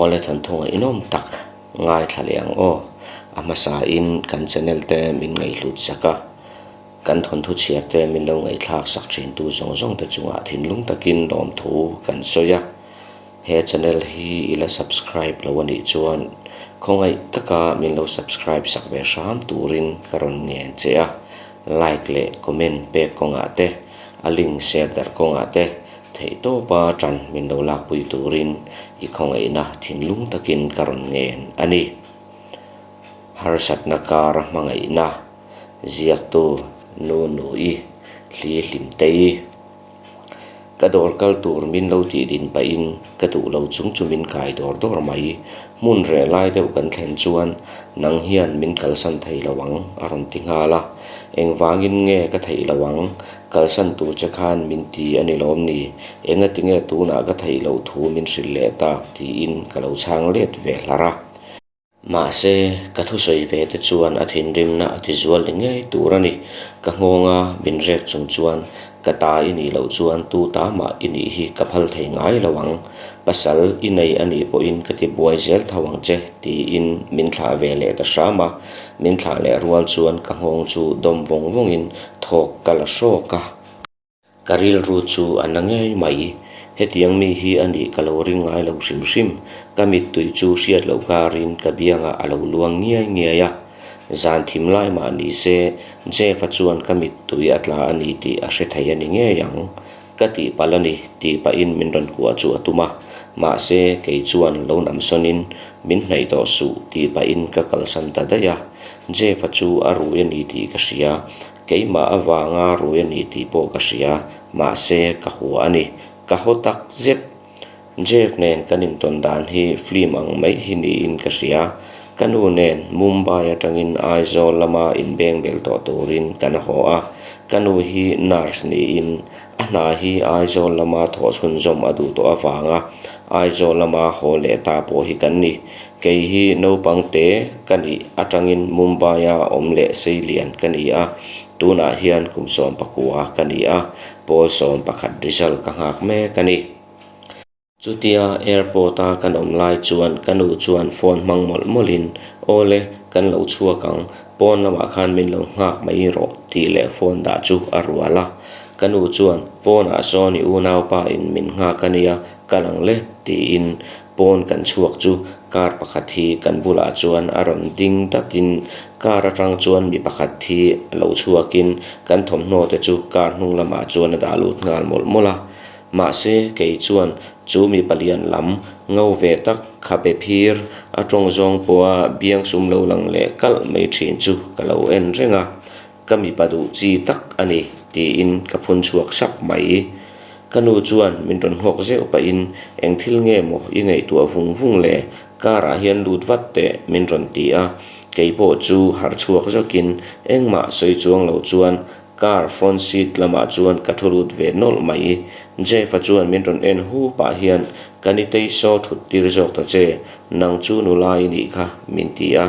Awle thawnthu ngaihnawm tak ngaithla leh ang aw. A hmasain kan channel te min ngaihhlut sak a, kan thawnthu chhiar te min lo ngaihthlak sak thintu zawng zawng te chungah thinlung takin lawmthu kan sawi a. He channel hi i la subscribe lo a nih chuan khawngaih taka min lo subscribe sak ve hram turin ka rawn ngen che a, like leh comment pek kawngah te, a link share darh kawngah te theihtawpa tan min lo lakpui turin i khawngaihna thinlung takin ka rawn ngen a ni. Harsatna kara hmangaihna ziaktu Nu Nui Hli Hlimtei. Ka dawr kal tur min lo tih din pahin ka duh lo chung chu min kai dawr dawr mai. Hmun reh lai deuh kan thlen chuan nang hian min kalsan thei lo ang a rawn ti nghal a. Engvangin nge ka theih lo ang? Kalsan tur che khan min ti a ni lawm ni? Engati nge tunah ka theih loh thu min hrilh leh tak tiin ka lo chhang let ve hlar a. Mahse, ka thusawi ve te chuan a thinrimna a ti zual ni ngei tur a ni. Ka nghawnga min rek chung chuan ka ta i nih loh chuan tu ta mah i nih hi ka phal thei ngai lo ang. Pasal i nei a nih pawhin ka ti buai zel tho ang che tiin min thlah ve leh ta hram a. Min thlah leh rual chuan ka nghawng chu dawm vawng vawngin thawk ka la hrawk a. Ka rilru chu a na ngei mai. Hetiang mi hi a nih ka lo ring ngai lo hrim hrim. Ka mittui chu hriat loh karin ka biangah a lo luang ngiai ngiai a. Zan thim lai mah ni se, Jeff-a chuan ka mittui a tla a ni tih a hre thei a ni ngei ang. Ka tihpalh a ni tih pahin min rawn kuah chu a tum a. Mahse, kei chuan lo namsawnin min hnaih tawh suh tih pahin ka kalsan ta daih a. Jeff-a chu a rui a ni tih ka hria. Keimah avanga rui a ni tih pawh ka hria, mahse ka hua a ni. Ka haw tak zet. Jeff nen kan intawn dan hi film ang mai hi niin ka hria. Ka nu nen Mumbai atangin Aizawl lama inbeng bel tawh turin kan haw a. Ka nu hi nurse niin a hna hi Aizawl lama thawh chhunzawm a duh tawh avanga Aizawl lama haw leh ta pawh hi kan ni. Kei hi naupang te ka nih atangin Mumbai-a awm leh seilian ka ni a, tunah hian kum 19 ka ni a, pawl 11 result ka nghak mek a ni. Chutia airport-a kan awm lai chuan ka nu chuan phone hmang mawlh mawlhin, Awle, kan lo chhuak ang, pawn lamah khan min lo nghak mai rawh tih leh phone dah chu a rual a. Ka nu chuan, Pawnah sawn i unaupa in min nghak a nia, kal ang le tiin Pawn kan chhuak chu car pakhat hi kan bulah chuan a rawn ding datin car atang chuan mi pakhat hi lo chhuakin kan thawmhnaw te chu car hnung lamah chuan a dah lut nghal mawlh mawlh a. Mahse kei chuan chu mi palian lam ngo ve tak khabe phir a tawng zawng pawha biang sum lo lang leh kalh mai thin chu ka lo en reng a. Ka mipa duh chi tak a ni, tiin ka phun chhuak sap mai. Ka nu chuan min rawn nghawk zeuh pahin, Eng thil nge maw i ngaihtuah vung vung le? Car ah hian lut vat teh, min rawn ti a. Kei pawh chu harh chhuak zawkin engmah sawi chuang lo chuan car front seat lamah chuan ka thu lut ve nawlh mai. Jeff-a chuan min rawn en hu pah hian, Ka nitei saw thut tir zawk ta che, nang chu nula i nih kha, min ti a.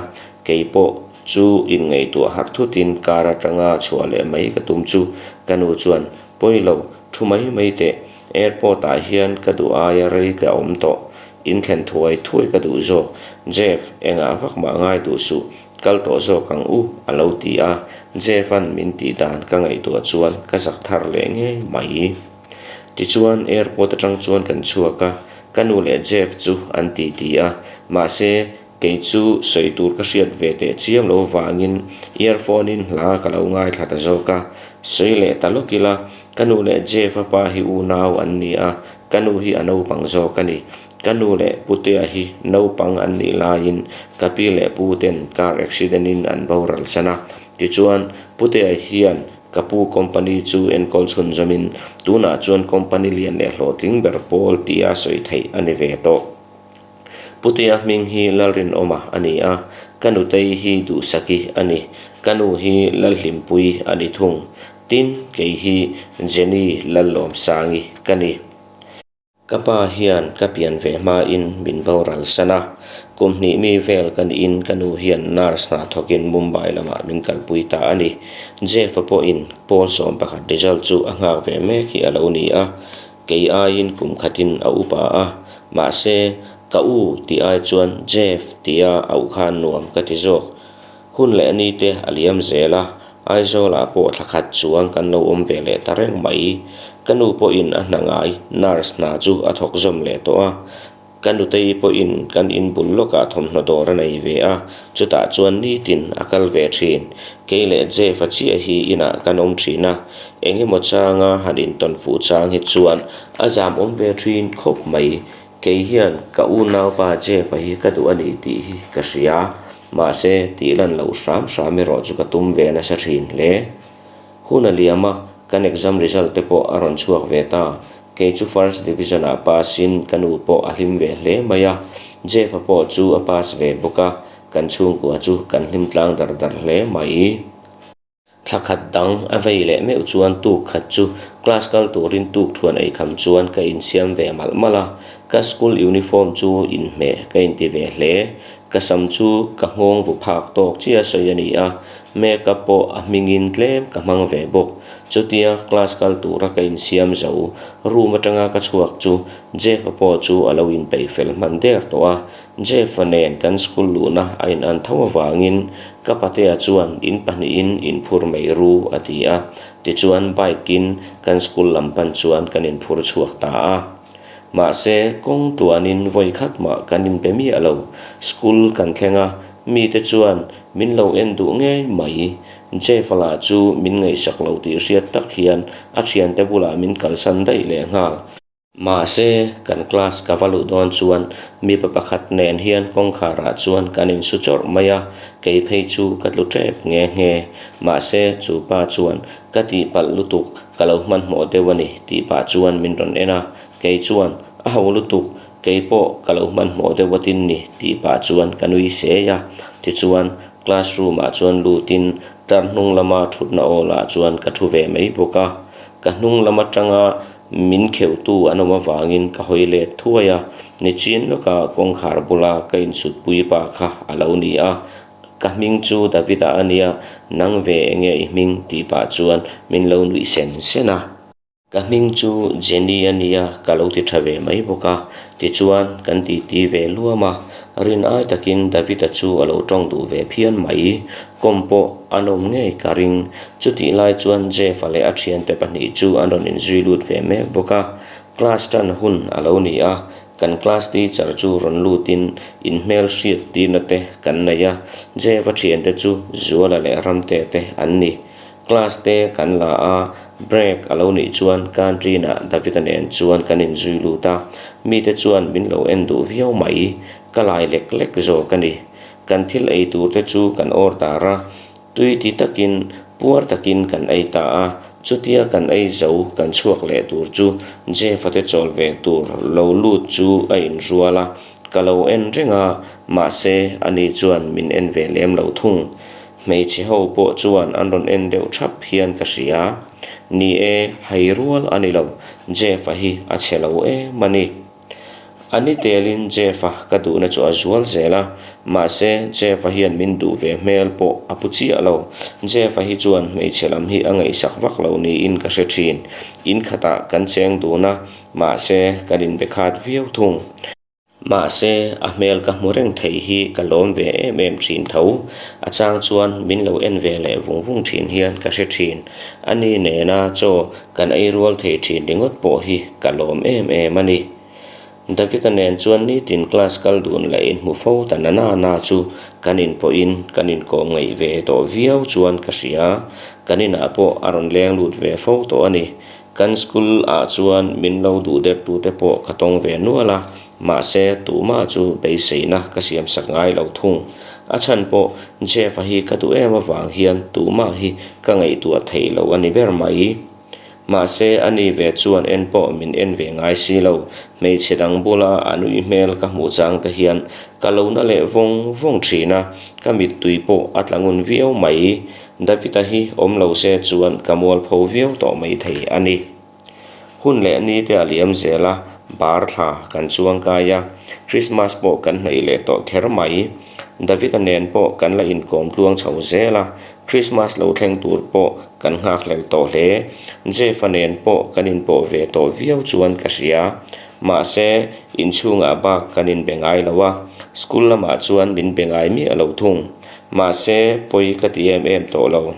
Kei pawh Chu inngaihtuah harh thutin car atanga chhuah leh mai ka tum chu ka nu chuan, Pawi lo, thu mai mai teh, airport ah hian ka duh aia rei ka awm tawh, in thlen thuai thuai ka duh zawk, Jeff, engah vak mah ngai duh suh, kal tawh zawk ang u, a lo ti a, Jeff-a'n min tih dan ka ngaihtuah chuan ka zak thar leh ngei mai. Tichuan airport atang chuan kan chhuak a, ka nu leh Jeff chu an titi a, mahse Kei chu sawi tur ka hriat ve teh chiam lo vangin earphone in hla ka lo ngaithla ta zawk a, sawi leh ta lawk ila, ka nu leh Jeff-a pa hi unau an ni a, ka nu hi a naupang zawk a ni. Ka nu leh Putea hi naupang an nih laiin ka pi leh pu ten car accident in an boral san a, tichuan Putea hian ka pu company chu enkawl chhunzawmin tunah chuan company lian leh hlawhtling ber pawl tia sawi theih a ni ve tawh. Putea hming hi Lalrinawma a ni a, ka nutei hi Duhsaki a ni. Ka nu hi Lalhlimpuii a ni thung. Tin, kei hi Jenny Lallawmsangi ka ni. Ka pa hian ka pian ve hmain min boral san a, kum hnih mi vel ka niin ka nu hian nurse hna thawkin Mumbai lamah min kalpui ta a ni. Jeff-a pawhin pawl 11 result chu a nghak ve mek hi a lo ni a, Kei aiin kum khatin a upa a, mahse Ka u tih ai chuan Jeff tia auh khan nuam ka ti zawk. Hun leh ni te a liam zel a, Aizawlah pawh thla khat chuang kan lo awm ve leh ta reng mai. Ka nu pawhin a hna ngai, nurse hna chu a thawk zawm leh tawh a. Ka nutei pawhin kan in bul lawkah thawmhnaw dawr a nei ve a, chutah chuan nitin a kal ve thin. Kei leh Jeff-a chiah hi inah kan awm thin a, eng emaw changa han intawn fuh chang hi chuan a zam awm ve thin khawp mai. Kei hian ka unaupa Jeff-a hi ka duh a ni tih hi ka hria, mahse tih lan loh hram hram erawh chu ka tum ve nasa thin hle. Hun a liam a, kan exam result te pawh a rawn chhuak ve ta. Kei chu first division ah pass in ka nu pawh a hlim ve hle mai a, Jeff-a pawh chu a pass ve bawk a, kan chhungkua chu kan hlim tlang dar dar hle mai. Thla khat dang a vei leh meuh chuan tuk khat chu class kal turin tuk thuan ei kham chuan ka insiam ve malh malh a, ka school uniform chu inhmeh ka inti ve hle. Ka sam chu ka nghawng vu phak tawk chiah sawi a ni a, makeup pawh a hmingin tlem ka hmang ve bawk. Chutia class kal tura ka insiam zo, room atanga ka chhuak chu Jeff-a pawh chu a lo inpeih fel hman der tawh a, Jeff-a nen kan school luhna a inan tho avangin ka patea chuan in pahnihin inphur mai ru a ti a, tichuan bike-in kan school lam pan chuan kan inphur chhuak ta a. Mahse, kawng tuanin vawi khat mah kan inpe miah lo. School kan thleng a, mite chuan min lo en duh ngei mai. Jeff-a lah chu min ngaihsak lo tih hriat tak hian a thiante bulah min kalsan daih lehnghal. Mahse, kan class ka va luh dawn chuan mipa pakhat nen hian kawngkharah chuan kan insu chawrh mai a, kei phei chu ka tlu tep nghe nghe. Mahse, chu pa chuan ka tihpalh lutuk, ka lo hmanhmawh deuh a ni tih pah chuan min rawn en a, kei chuan a ho lutuk, kei pawh ka lo hmanhmawh deuh a tin ni tih pah chuan ka nui sei a. Tichuan, classroom ah chuan lutin tlar hnung lama thutna awlah chuan ka thu ve mai bawk a, ka hnung lam atanga Min kheuhtu an awm avangin ka hawi let thuai a, nichin lawka kawngkhar bula ka insutpui pa kha a lo ni a, Ka hming chu David-a a nia, nang ve enge i hming? tih pah chuan min lo nuih sen sen a. Ka hming chu Jenny a nia ka lo ti tha ve mai bawk a, tichuan kan titi ve luam a, rin ai takin David-a chu a lo tawng duh ve phian mai. Kawm pawh a nawm ngei ka ring. Chutih lai chuan Jeff-a leh a thiante pahnih chu an rawn inzui lut ve mek bawk a. Class tan hun a lo ni a, kan class teacher chu rawn lutin inhmel hriat tirna te kan nei a. Jeff-a thiante chu Zuala leh Ramte te an ni. Class te kan la a, break a lo nih chuan canteen-ah David-a nen chuan kan inzui lut a. Mite chuan min lo en duh viau mai. Ka lai lek lek zawk a ni. Kan thil ei tur te chu kan order a, tui ti takin puar takin kan ei ta a, chutia kan ei zo kan chhuak leh tur chu Jeff-a te chawl ve tur lo lut chu a inrual a, ka lo en reng a, mahse ani chuan min en ve lem lo thung. Hmeichhe ho pawh chuan an rawn en deuh thap hian ka hria. Ni e, hai rual a ni lo, Jeff-a hi a chhe lo em a ni. A ni telin Jeff-a ka duhna chu a zual zel a, mahse Jeff-a hian min duh ve hmel pawh a pu chiah lo. Jeff-a hi chuan hmeichhe lam hi a ngaihsak vak lo niin ka hre thin. In khatah kan cheng dun a, mahse kan inbe khat viau thung. Mahse a hmel ka hmu reng thei hi ka lawm ve em em thin tho. A chang chuan min lo en ve leh vung vung thin hian ka hre thin. A ni nena chaw Kan ei rual thei thin ringawt pawh hi ka lawm em em a ni. David-a nen chuan nitin class kal dun leh inhmu fo ta na na na chu kan inpawhin kan inkawm ngaih ve tawh viau chuan ka hria. Kan inah pawh a rawn leng lut ve fo tawh a ni. Kan school ah chuan min lo duh der tute pawh ka tawng ve nual a, mahse tumah chu beiseina ka siamsak ngai lo thung. A chhan pawh Jeff-a hi ka duh em avang hian tumah hi ka ngaihtuah theih lo a ni ber mai. Mahse a ni ve chuan en pawh min en ve ngai si lo, hmeichhe dang bula a nui hmel ka hmuh chang te hian ka lo na leh vawng vawng thin a, ka mittui pawh a tla ngun viau mai. David-a hi awm lo se chuan ka mualpho viau tawh maithei a ni. Hun leh ni te a liam zel a, bar thla kan chuang kai a, Christmas pawh kan hnaih leh tawh kher mai. David-a nen pawh kan la inkawm tluang chho zel a, Christmas lo thleng tur pawh kan nghakhlel tawh hle. Jeff-a nen pawh kan inpawh ve tawh viau chuan ka hria. Mahse, inchhungah bak kan inbe ngai lo a, school lamah chuan min be ngai miah lo thung. Mahse, pawi ka ti em em tawh lo.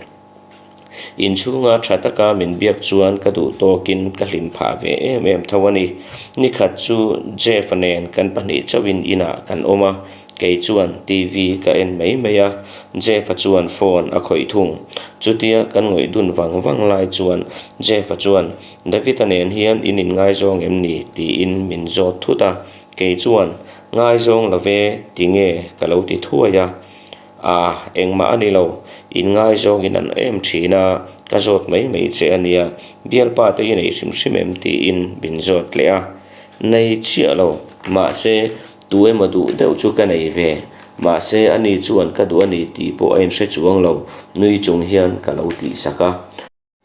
Inchhunga tha taka min biak chuan ka duh tawkin ka hlim phah ve em em tho a ni. Nikhat chu Jeff-a nen kan pahnih chauhin inah kan awm a, kei chuan TV ka en mai mai a, Jeff-a chuan phone a khawih thung. Chutia kan ngawih dun vang vang lai chuan Jeff-a chuan, David-a nen hian in inngaizawng em ni? tiin min zawt thut a, kei chuan, Ngaizawng lo ve, tinge ka lo ti thuai a. A, engmah a ni lo, inngaizawng in an em thin a, ka zawt mai mai che a nia, bialpa te i nei hrim hrim em tiin min zawt leh a. Nei chiah lo, mahse tu emaw duh deuh chu ka nei ve, mahse ani chuan ka duh a ni tih pawh a inhre chuang lo, nui chung hian ka lo tihsak a.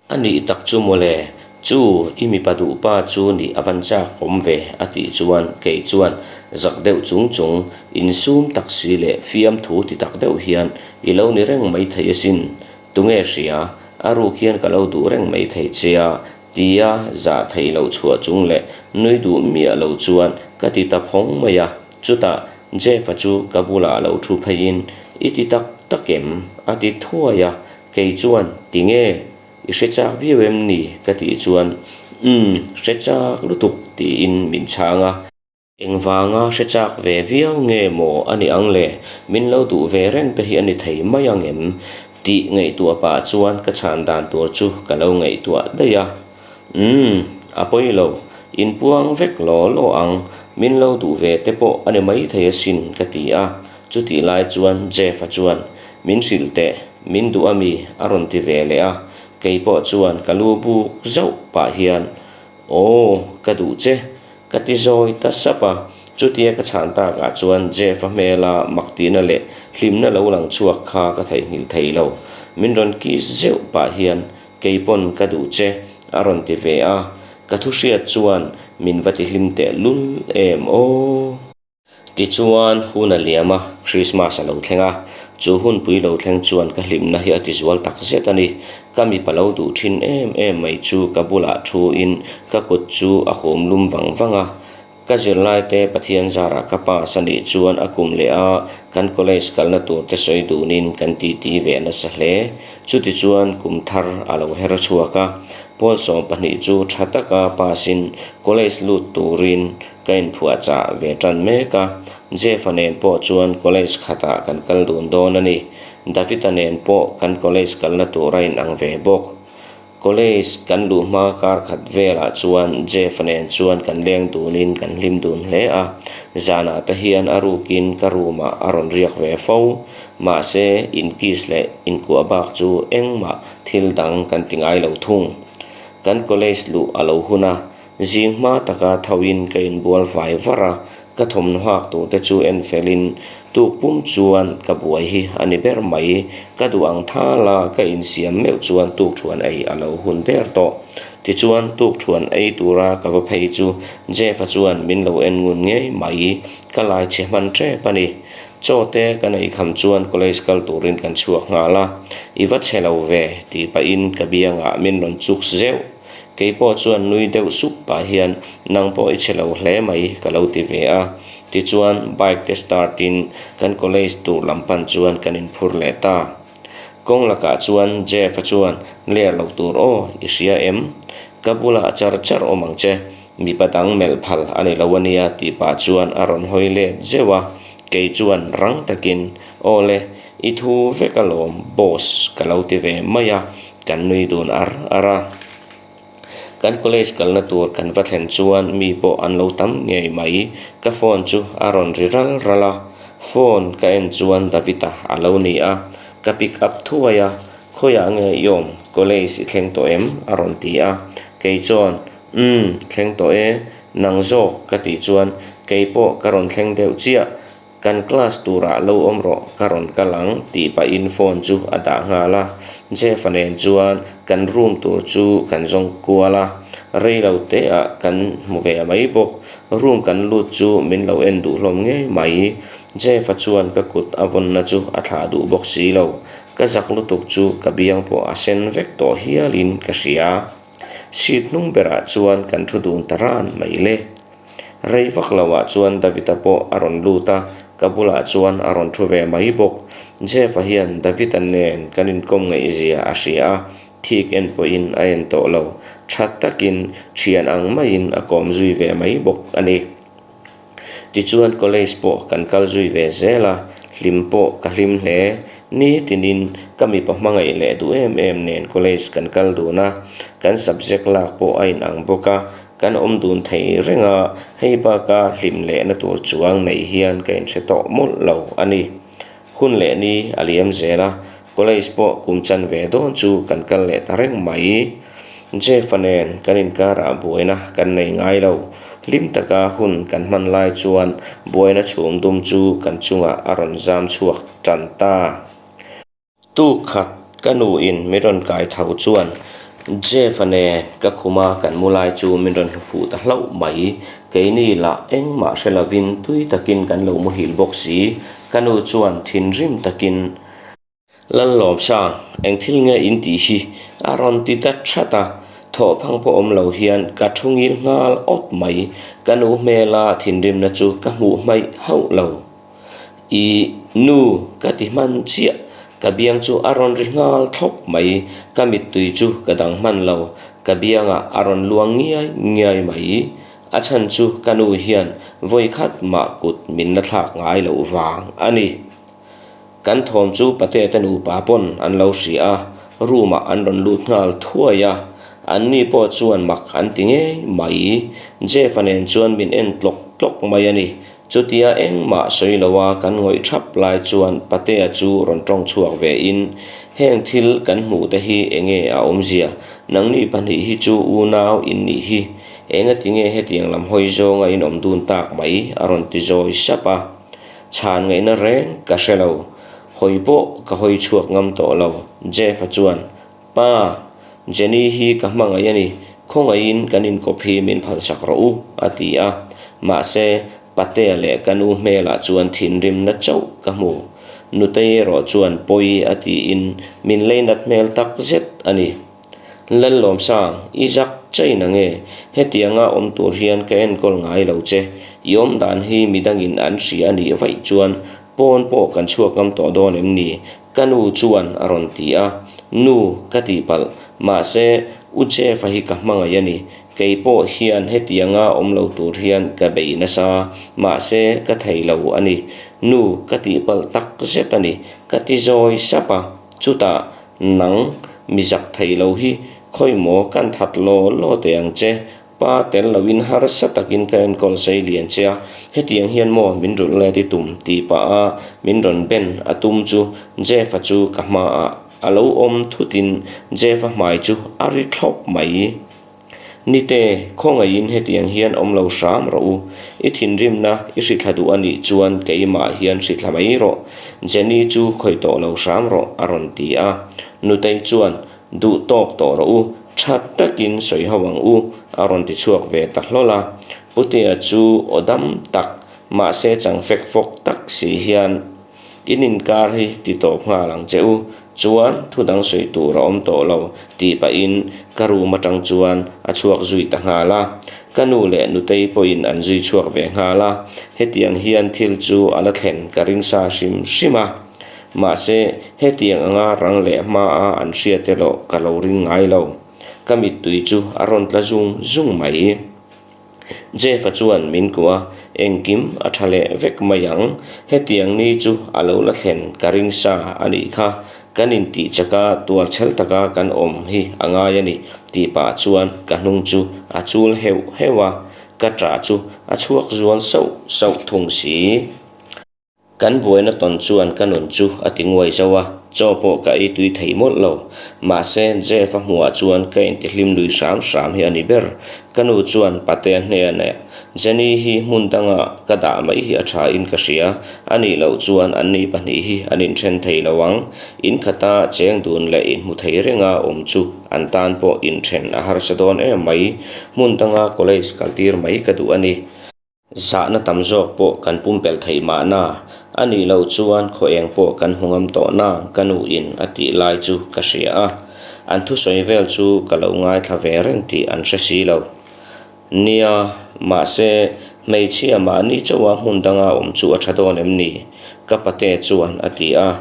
A nih tak chu mawle, chu i mipa duh pa chu nih a van chak awm ve a tih chuan kei chuan zak deuh chung chung, insum tak si leh fiamthu ti tak deuh hian i lo ni reng mai thei asin, tunge hria, a ruk hian ka lo duh reng mai thei che a tia zah theih loh chhuah chung leh nui duh miah lo chuan ka ti ta phawng mai a, chutah Jeff-a chu ka bulah lo thu pheiin i ti tak tak em? a ti thuai a, Kei chuan, Tinge? I hre chak viau em ni? ka tih chuan, Umm, hre chak lutuk, tiin min chhang a. Engvanga hre chak ve viau nge maw a ni ang le? Min lo duh ve reng te hi a ni thei mai ang em? tih ngaihtuah pah chuan ka chhan dan tur chu ka lo ngaihtuah daih a. Umm, a pawi lo. Inpuang vek law law ang. Min lo duh ve te pawh a ni maithei asin, ka ti a. Chutih lai chuan Jeff-a chuan, Min hrilh teh, min duh a mi? a rawn ti ve leh a, kei pawh chuan ka lu buk zauh pah hian, Aw, ka duh che, ka ti zawi ta sap a. Chutia ka chhan takah chuan Jeff-a hmela mak tihna leh hlimna lo lang chhuak kha ka theihnghilh thei lo. Min rawn kiss zeuh pah hian, Kei pawn ka duh che, a rawn ti ve a, ka thu hriat chuan min va ti hlim teh lul em aw. Tichuan, hun a liam a, Christmas a lo thleng a. Chu hunpui lo thleng chuan ka hlimna hi a tizual tak zet a ni. Ka mipa lo duh thin em em mai chu ka bulah thuin ka kut chu a hum lum vang vang a. Ka zirlaite Pathian zarah ka pass a nih chuan a kum leh a, kan college kalna tur te sawi dunin kan titi ve nasa hle. Chutichuan kum thar a lo her chhuak a. Pawl 12 chu tha taka pass-in college lut turin Ka inphuahchah ve tan mek a, Jeff-a nen pawh chuan college khatah kan kal dun dawn a ni. David-a nen pawh kan college kalna tur a inang ve bawk. College kan luh hma kar khat velah chuan Jeff-a nen chuan kan leng dunin kan hlim dun hle a, zanah te hian a rukin ka room-ah a rawn riak ve fo. Mahse, inkiss leh inkuah bak chu engmah thil dang kan ti ngai lo thung. Kan college luh a lo hun a, Zing hma taka thoin ka inbual vai var a, ka thawmhnaw hak tur te chu en felin tuk pum chuan ka buai hi a ni ber mai. Ka duh ang thal a, ka insiam meuh chuan tukthuan ei a lo hun der tawh. Tichuan tukthuan ei tura ka va phei chu Jeff-a chuan min lo en ngun ngei mai, ka lai chhe hman tep a ni. Chaw te kan ei kham chuan college kal turin kan chhuak nghal a, I va chhe lo ve tih pahin ka biangah min rawn chuk zeuh. Kei pawh chuan nui deuh sup pah hian, Nang pawh i chhe lo hle mai, ka lo ti ve a. Tichuan, bike te start in kan college tur lam pan chuan kan inphur leh ta. Kawng lakah chuan Jeff-a chuan, Ler lo tur aw, i hria em? Ka bulah char char awm ang che, mipa dang melh phal a ni lo a nia tih pah chuan a rawn hawi let zeuh a. Kei chuan rang takin, Aw le, i thu vek alawm boss, ka lo ti ve mai a. Kan nui dun ar ar a. Kan college kalna tur kan va thlen chuan mi pawh an lo tam ngei mai. Ka phone chu a rawn ri ral ral a. Phone ka en chuan David-a a lo ni a. Ka pick up thuai a, Khawiah nge i awm? College i thleng tawh em? a rawn ti a. Kei chuan, Umm, thleng tawh e. Nang zawk ka tih chuan, Kei pawh ka rawn thleng deuh chiah. Kan class turah lo awm rawh, ka rawn kal ang tih pahin phone chu a dah nghal a. Jeff-a nen chuan kan room tur chu kan zawng kual a, rei lo teah kan hmu ve mai bawk. Room kan lut chu min lo en duh hlawm ngei mai. Jeff-a chuan ka kut a vawnna chu a thlah duh bawk si lo. Ka zak lutuk chu ka biang pawh a sen vek tawh hialin ka hria. Seat hnung berah chuan kan thu dun ta ran mai le. Rei vak loah chuan David-a pawh a rawn lut a, ka bulah chuan a rawn thu ve mai bawk. Jeff-a hian David-a nen kan inkawm ngaihzia a hria a, thik en pawhin a en tawh lo. Tha takin thian ang maiin a kawm zui ve mai bawk a ni. Tichuan college pawh kan kal zui ve zel a, hlim pawh ka hlim hle. Nitinin ka mipa hmangaih leh duh em em nen college kan kal dun a, kan subject lak pawh a inang bawk a, kan awm dun thei reng a, hei baka hlim lehna tur chuang nei hian ka inhre tawh mawlh lo a ni. Hun leh ni a liam zel a, college pawh kum chan ve dawn chu kan kal leh ta reng mai. Jeff-a nen kan inkarah buaina kan nei ngai lo. Hlim taka hun kan hman lai chuan buaina chhum dum chu kan chungah a rawn zam chhuak tan ta. Tuk khat ka nuin min rawn kai tho chuan Jeff-a nen ka khuma kan mu lai chu min rawn hlu fuh ta hlauh mai. Keini lah engmah hre lovin tui takin kan lo muhil bawk si. Ka nu chuan thinrim takin, Lallawmsang, eng thil nge in tih hi? a rawn ti ta that a. Thawhphang pawh awm lo hian ka thu ngil nghal awt mai. Ka nu hmela thinrimna chu ka hmuh hmaih hauh lo. I nu ka ti hman chiah, ka biang chu a rawn ri nghal thlawp mai, ka mittui chu ka dang hman lo, ka biangah a rawn luang ngiai ngiai mai. A chhan chu ka nu hian vawi khat mah kut min la thlak ngai loh vang a ni. Kan thawm chu Patete nupa pawn an lo hria a, room ah an rawn lut nghal thuai a, anni pawh chuan mak an ti ngei mai. Jeff-a nen chuan min en tlawk tlawk mai a ni. Chutia engmah sawi loa kan ngawih thap lai chuan Patea chu rawn tawng chhuak ve in, Heng thil kan hmuh te hi enge a awmzia? Nangni pahnih hi chu unau in nih hi. Engati nge hetiang lam hawi zawnga in awm dun tak mai? a rawn ti zawi sap a. Chhan ngaihna reng ka hre lo. Hawi pawh ka hawi chhuak ngam tawh lo. Jeff-a chuan, Pa, Jenny hi ka hmangaih a ni, khawngaihin kan inkawp hi min phalsak rawh u, a ti a. Mahse, Patea leh ka nu hmelah chuan thinrimna chauh ka hmu. Nutei erawh chuan pawi a tiin min leinat hmel tak zet a ni. Lallawmsang, i zak chain ang e, hetianga awm tur hian ka enkawl ngai lo che. I awm dan hi midangin an hria a nih vaih chuan pawn pawh kan chhuak ngam tawh dawn em ni? Ka nu chuan a rawn ti a, Nu, ka tihpalh, mahse, U Jeff-a hi ka hmangaih a ni. Kei pawh hian hetianga awm lo tur hian ka bei nasa, mahse, ka thei lo a ni. Nu, ka tihpalh tak zet a ni, ka ti zawi sap a. Chutah, Nang, mi zak thei lo hi, khawimaw kan that law law teh ang che, Pa tel loin harsa takin ka enkawl sei lian che a, hetiang hian maw min rulh let i tum tih pah a min rawn ben a tum chu Jeff-a chu ka hmaah a lo awm thutin Jeff-a hmai chu a ri thlawp mai. Nite, khawngaihin hetiang hian awm lo hram rawh u, i thinrimna i hrithla duh a nih chuan keimah hian hrithla mai rawh, Jenny chu khawih tawh lo hram rawh a rawn ti a. Nutei chuan Duh tawk tawh rawh u, tha takin sawi ho ang u, a rawn ti chhuak ve ta hlawl a. Putea chu aw dam tak, mahse chang fek fawk tak si hian, In inkar hi ti tawp nghal ang che u, chuan thu dang sawi tur a awm tawh lo, tih pahin ka room atang chuan a chhuak zui ta nghal a. Ka nu leh nutei pawhin an zui chhuak ve nghal a, hetiang hian thil chu a la thlen ka ring sa hrim hrim a. Mahse, hetiang anga rang leh hmaa an hriat erawh ka lo ring ngai lo. Ka mittui chu a rawn tla zung zung mai. Jeff-a chuan min kuah a, engkim a tha leh vek mai ang. Hetiang ni chu a lo la thlen ka ring sa a nih kha. Kan intih chaka tuar chhel taka kan awm hi a ngai a ni tih pah chuan ka hnung chu a chul heuh heuh a, ka ṭah chu a chhuak zual sauh sauh thung si. Kan buaina tawn chuan ka nun chu a ti nguai zo a, chaw pawh ka ei tui thei mawlh lo. Mahse, Jeff-a hmuhah chuan ka intihlim lui hram hram hi a ni ber. Ka nu chuan Patea hnenah, Jenny hi hmun danga ka dah mai hi a tha in ka hria, a nih loh chuan anni pahnih hi an inthen thei lo ang. In khata cheng dun leh inhmu thei renga awm chu an tan pawh inthen a harsa dawn em mai. Hmun danga college kaltir mai ka duh a ni. Zahna tam zawk pawh kan pumpelh theih mahna, a nih loh chuan khaw eng pawh kan hmu ngam tawh na ka nuin a tih lai chu ka hria a, an thusawi vel chu ka lo ngaithla ve reng tih an hre si lo. Nia, mahse Hmeichhia mahni chauha hmun danga awm chu a tha dawn em ni? Ka pate chuan a ti a.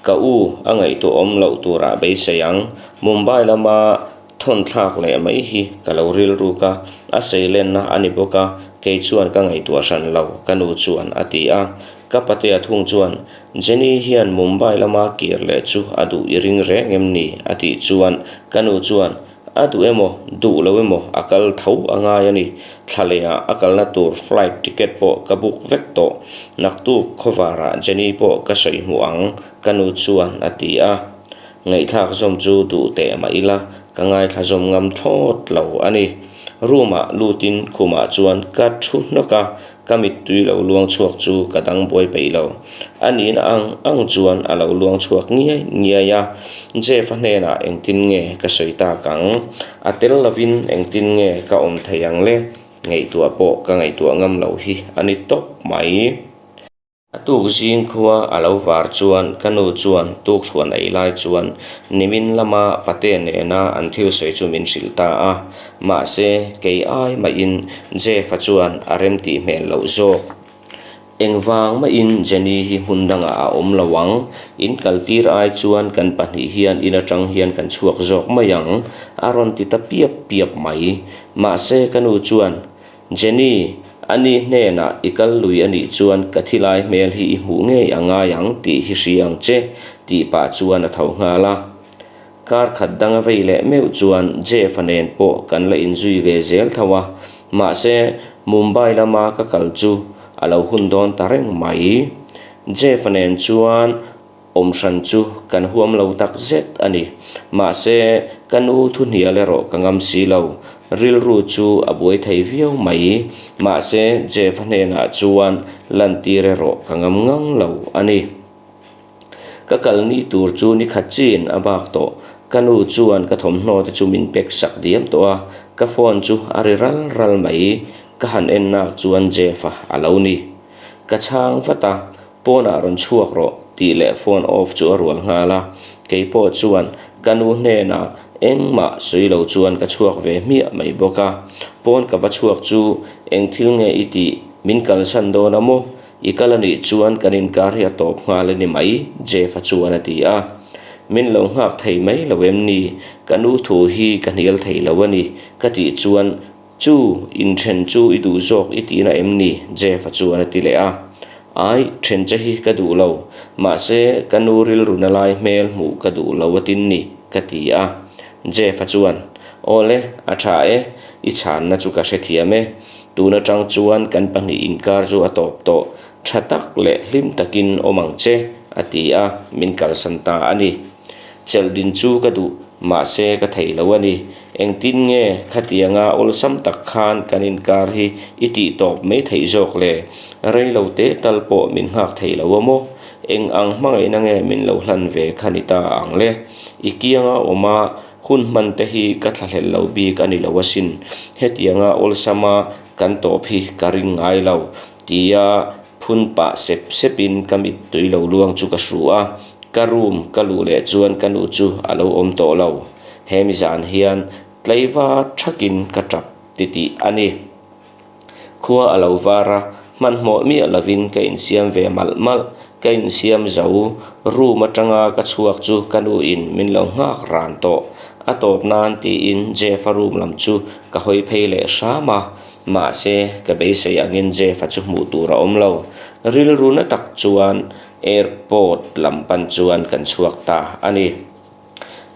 Ka u a ngaihtuah awm loh turah beisei ang. Mumbai lama thawn thlak leh mai hi ka lo rilruk a, a seilenna a ni bawk a, kei chuan ka ngaihtuah hran lo, ka nu chuan a ti a. Ka patea thung chuan, Jenny hian Mumbai lama kir leh chu a duh i ring reng em ni? a tih chuan ka nu chuan, A duh emaw, duh lo emaw a kal tho a ngai a ni. Thla lehah a kalna tur flight ticket pawh ka book vek tawh. Naktuk khawvarah Jenny pawh ka sawi hmuh ang, ka nu chuan a ti a. Ngaihthlak zawm chu duh teh mah ila, ka ngaithla zawm ngam thlawt lo a ni. Room-ah lutin khumah chuan ka thu hnawk a, Ka mittui lo luang chhuak chu ka dang buai peih lo. A nihna ang ang chuan a lo luang chhuak ngiai ngiai a, Jeff-a hnenah engtin nge ka sawi tak ang? A tel lovin engtin nge ka awm thei ang le? Ngaihtuah pawh ka ngaihtuah ngam loh hi a ni tawp mai. A tuk zing khua a lo var chuan ka nu chuan tukhruan ei lai chuan nimin lama pate nena an thil sawi chu min hrilh ta a. Mahse, kei ai mahin Jeff-a chuan a rem tih hmel loh zawk. Engvang mahin Jenny hi hmun dangah a awm lo ang, in kaltir ai chuan kan pahnih hian in atang hian kan chhuak zawk mai ang, a rawn ti ta piap piap mai. Mahse, ka nu chuan Jenny, ani hnenah i kal lui a nih chuan ka thilai hmel hi i hmuh ngei a ngai ang tih hi hria ang che, tih pah chuan a tho nghal a. Kar khat dang a vei leh meuh chuan Jeff-a nen pawh kan la inzui ve zel tho a, mahse Mumbai lama ka kal chu a lo hun dawn ta reng mai. Jeff-a nen chuan Awm hran chu kan huam lo tak zet a ni. Mahse, ka nu thu hnial erawh ka ngam si lo. Rilru chu a buai thei viau mai. Mahse, Jeff-a hnenah chuan lantir erawh ka ngam ngang lo a ni. Ka kal ni tur chu ni khat chin a bak tawh. Ka nu chuan ka thawmhnaw te chu min pack sak diam tawh a, ka phone chu a ri ral ral mai. Ka han en nak chuan Jeff-a a lo ni. Ka chhang vat a, Pawnah rawn chhuak rawh tih leh phone off chu a rual nghal a, kei pawh chuan ka nu hnenah engmah sawi lo chuan ka chhuak ve hmiah mai bawk a. Pawn ka va chhuak chu eng thil nge i tih min kalsan dawn a maw? I kal a nih chuan kan inkar hi a tawp nghal a ni mai Jeff-a chuan a ti a. Min lo nghak thei mai lo em ni? Ka nu thu hi ka hnial thei lo a ni ka tih chuan Chu, inthen chu i duh zawk i tihna em ni? Jeff-a chuan a ti leh a. Ai, then che hi ka duh lo. Mahse, ka nu rilru na lai hmel hmuh ka duh lo a tin ni, ka ti a. Jeff-a chuan, Awle, a tha e, i chhanna chu ka hrethiam e. Tun atang chuan kan pahnih inkar chu a tawp tawh. Tha tak leh hlim takin awm ang che, a ti a, min kalsan ta a ni. Chelh din chu ka duh, mahse ka thei lo a ni. Engtin nge khatianga awlsam tak khan kan inkar hi i tih tawp mai theih zawk le? Rei lo te tal pawh min nghak thei lo a maw? Eng ang hmangaihna nge min lo hlan ve kha ni ta ang le? I kianga awm a, hun hman te hi ka thlahlel lo bik a ni lo asin. Hetianga awlsama kan tawp hi ka ring ngai lo, tia phun pah sep sepin ka mittui lo luang chu ka hru a. Ka room ka luh leh chuan ka nu chu a lo awm tawh lo. He mi zan hian tleiva thakin ka tap titih a ni. Khua a lo var a, hmanhmawh miah lovin ka insiam ve malh malh. Ka insiam zo, room atanga ka chhuak chu ka nuin min lo nghak ran tawh. A tawp nan tiin Jeff-a room lam chu ka hawi phei leh hram a, mahse ka beisei angin Jeff-a chu hmuh tur a awm lo. Rilru na tak chuan airport lam pan chuan kan chhuak ta a ni.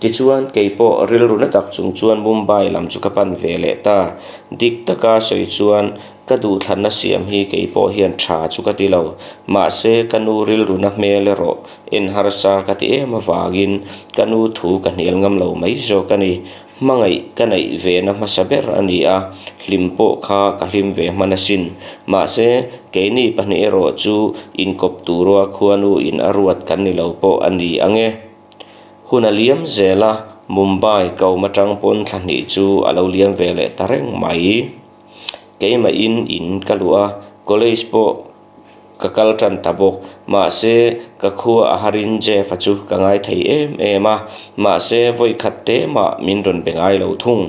Tichuan, kei pawh rilru na tak chung chuan Mumbai lam chu ka pan ve leh ta. Dik taka sawi chuan ka duhthlanna siam hi kei pawh hian tha chu ka ti lo. Mahse, ka nu rilru na hmel erawh en harsa ka ti em avangin ka nu thu ka hnial ngam lo mai zawk a ni. Hmangaih ka neih ve na hmasa ber a ni a, hlim pawh kha ka hlim ve hman asin. Mahse, keini pahnih erawh chu inkawp turua khuanu in a ruat kan ni lo pawh a ni ang e. Hun a liam zel a, Mumbai ka awm atang pawn thla hnih chu a lo liam ve leh ta reng mai. Keimahin in ka luh a, college pawh ka kal tan ta bawk. Mahse, ka khua a harin Jeff-a chu ka ngai thei em em a, mahse vawi khat te mah min rawn be ngai lo thung.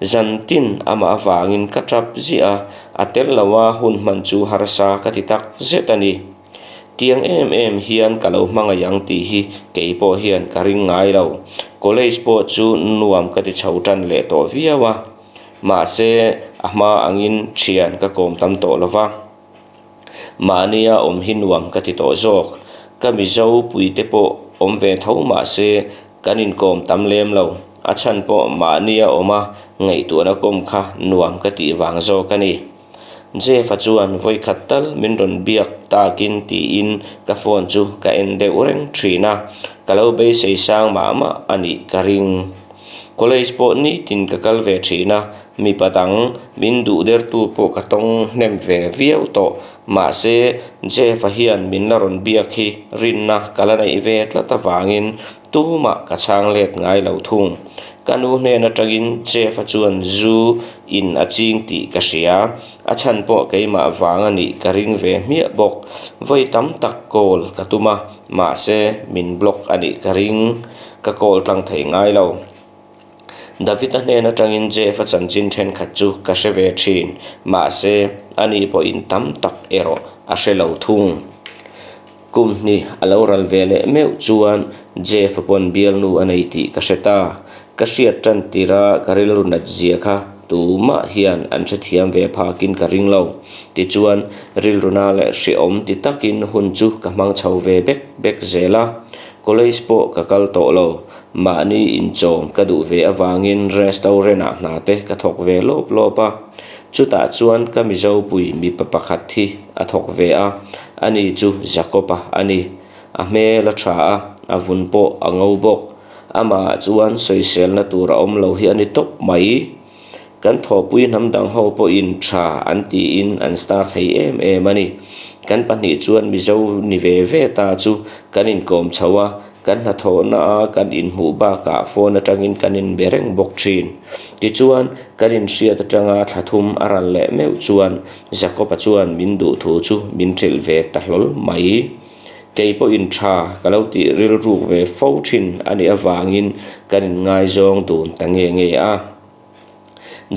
Zan tin amah avangin ka tap ziah a, a tel loa hun hman chu harsa ka ti tak zet a ni. Tiang em em hian ka lo hmangaih ang tih hi kei pawh hian ka ring ngai lo. College pawh chu nuam ka ti chho tan leh tawh viau a. Mahse, a hma angin thian ka kawm tam tawh lo va. Mahnia awm hi nuam ka ti tawh zawk. Ka Mizo puite pawh awm ve tho mahse, kan inkawm tam lem lo. A chhan pawh mahnia awma ngaihtuahna kawm kha nuam ka tih vang zawk a ni. Jeff-a chuan vawikhat tal min rawn biak takin tiin ka phone chu ka en deuh reng thin a, ka lo beisei sang mah mah a nih ka ring. College pawh nitin ka kal ve thin a, mipa dang min duh dertu pawh ka tawng hnem ve viau tawh. Mahse, Jeff-a hian min la rawn biak hi rinna ka la neih ve tlat avangin tumah ka chhang let ngai lo thung. Ka nu hnen atangin Jeff-a chuan zu in a ching tih ka hria. A chhan pawh keimah vang a nih ka ring ve hmiah bawk. Vawi tam tak call ka tum a, mahse min block a nih ka ring. Ka call tlang thei ngai lo. David-a hnen atangin Jeff-a chanchin thenkhat chu ka hre ve thin, mahse ani pawhin tam tak erawh a hre lo thung. Kum hnih a lo ral ve leh meuh chuan Jeff-a pawn bialnu a nei tih ka hre ta. Ka hriat tan tirha ka rilru nat zia kha tumah hian an hrethiam ve phakin ka ring lo. Tichuan, rilru na leh hrehawm ti takin hun chu ka hmang chho ve bek bek zel a. College pawh ka kal tawh lo. Mahni inchawm ka duh ve avangin restaurant-ah hna te ka thawk ve lawp lawp a. Chutah chuan ka Mizopui mipa pakhat hi a thawk ve a, ani chu Jakob-a a ni. A hmel a tha a, a vun pawh a ngo bawk. Amah chuan sawiselna tur a awm lo hi a ni tawp mai. Kan thawhpui hnam dang ho pawhin tha an tiin an star thei em em a ni. Kan pahnih chuan Mizo ni ve ve ta chu kan inkawm chho a, Kan hnathawhna a kan inhmuh bakah phone atangin kan inbe reng bawk thin. Tichuan, kan inhriat atanga thla thum a ral leh meuh chuan Jacob-a chuan min duh thu chu min hrilh ve ta hlawl mai. Kei pawhin tha ka lo tih rilruk ve fo thin a nih avangin kan inngaizawng dun ta nge nge a.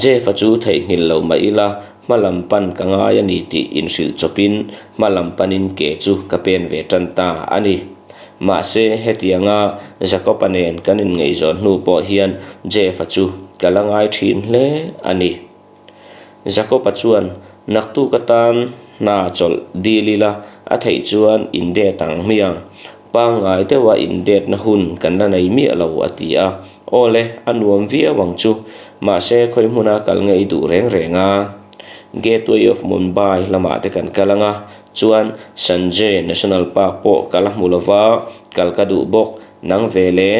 Jeff-a chu theihnghilh lo mah ila, hma lam pan ka ngai a ni tih inhrilh chawpin hma lam panin ke chu ka pen ve tan ta a ni. Mahse, hetianga Jacob-a nen kan inngaihzawn hnu pawh hian Jeff-a chu ka la ngai thin hle a ni. Jacob-a chuan, Naktuk atan hna chawlh dil ila, a theih chuan indet ang hmiang. Pangngai deuha indetna hun kan la nei miah lo, a ti a. Aw le, a nuam viau ang chu. Mahse, khawi hmuna kal nge i duh reng reng a? Gateway of Mumbai lamah te kan kal ang a, chuan Sanjay National Park pawh ka la hmu lo va, kal ka duh bawk. Nang ve le?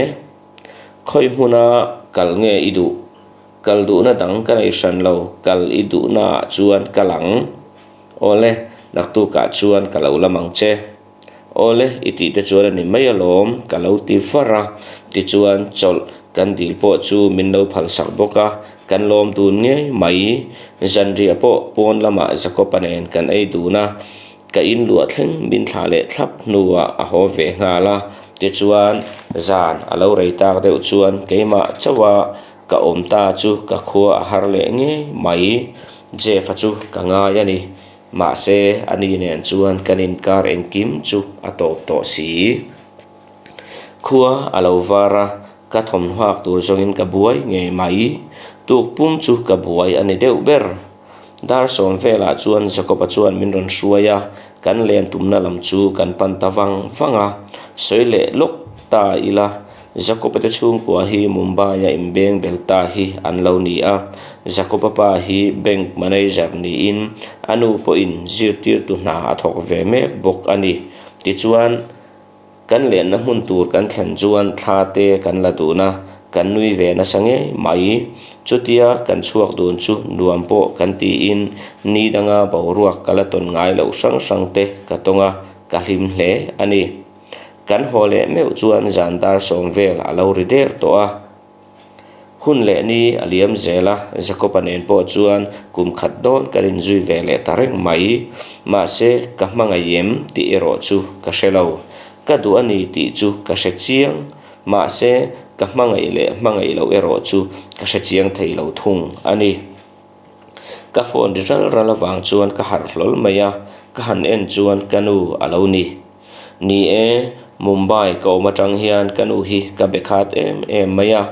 Khawi hmuna kal nge i duh? Kal duhna dang ka nei hran lo, kal i duhnaah chuan kal ang. Awle, naktukah chuan ka lo lam ang che. Awle, i tih te chuan a ni mai alawm, ka lo ti var a. Tichuan, chawlh kan dil pawh chu min lo phalsak bawk a, kan lawm dun ngei mai. Zanriah pawh pawn lamah Jacob-a nen kan ei dun a, ka in luah thleng min thlah leh thlap hnuah a haw ve nghal a. Tichuan, zan a lo rei tak deuh chuan keimah chauha Ka awm ta chu ka khua a har leh ngei mai. Jeff-a chu ka ngai a ni. Mahse, ani nen chuan kan inkar engkim chu a tawp tawh si. Khua a lo var a, ka thawmhnuak tur zawngin ka buai ngei mai. Tuk pum chu ka buai a ni deuh ber. Dar sawm velah chuan Jacob-a chuan min rawn hruai a, kan len tumna lam chu kan pan ta vang vang a. Sawi leh lawk ta ila, Jacob-a te chhungkua hi Mumbai-a inbeng bel ta hi an lo ni a. Jacob-a pa hi bank manager niin a nu pawhin zirtirtu hna a thawk ve mek bawk a ni. Tichuan, kan lenna hmun tur kan thlen chuan thla te kan la dun a, kan nui ve nasa ngei mai. Chutia kan chhuak dun chu nuam pawh kan tiin ni danga boruak ka la tawn ngai loh hrang hrang te ka tawng a, ka hlim hle a ni. Kan haw leh meuh chuan zan dar sawm vel a lo ri der tawh a. Hun leh ni a liam zel a, Jacob-a nen pawh chuan kum khat dawn kan inzui ve leh ta reng mai. Mahse, ka hmangaih em tih erawh chu ka hre lo. Ka duh a ni tih chu ka hre chiang. Mahse, Ka hmangaih leh hmangaih loh erawh chu ka hre chiang thei lo thung a ni. Ka phone ri ral ral avang chuan ka harh hlawl mai a, ka han en chuan ka nu a lo ni. Ni e, Mumbai ka awm atang hian ka nu hi ka be khat em em mai a,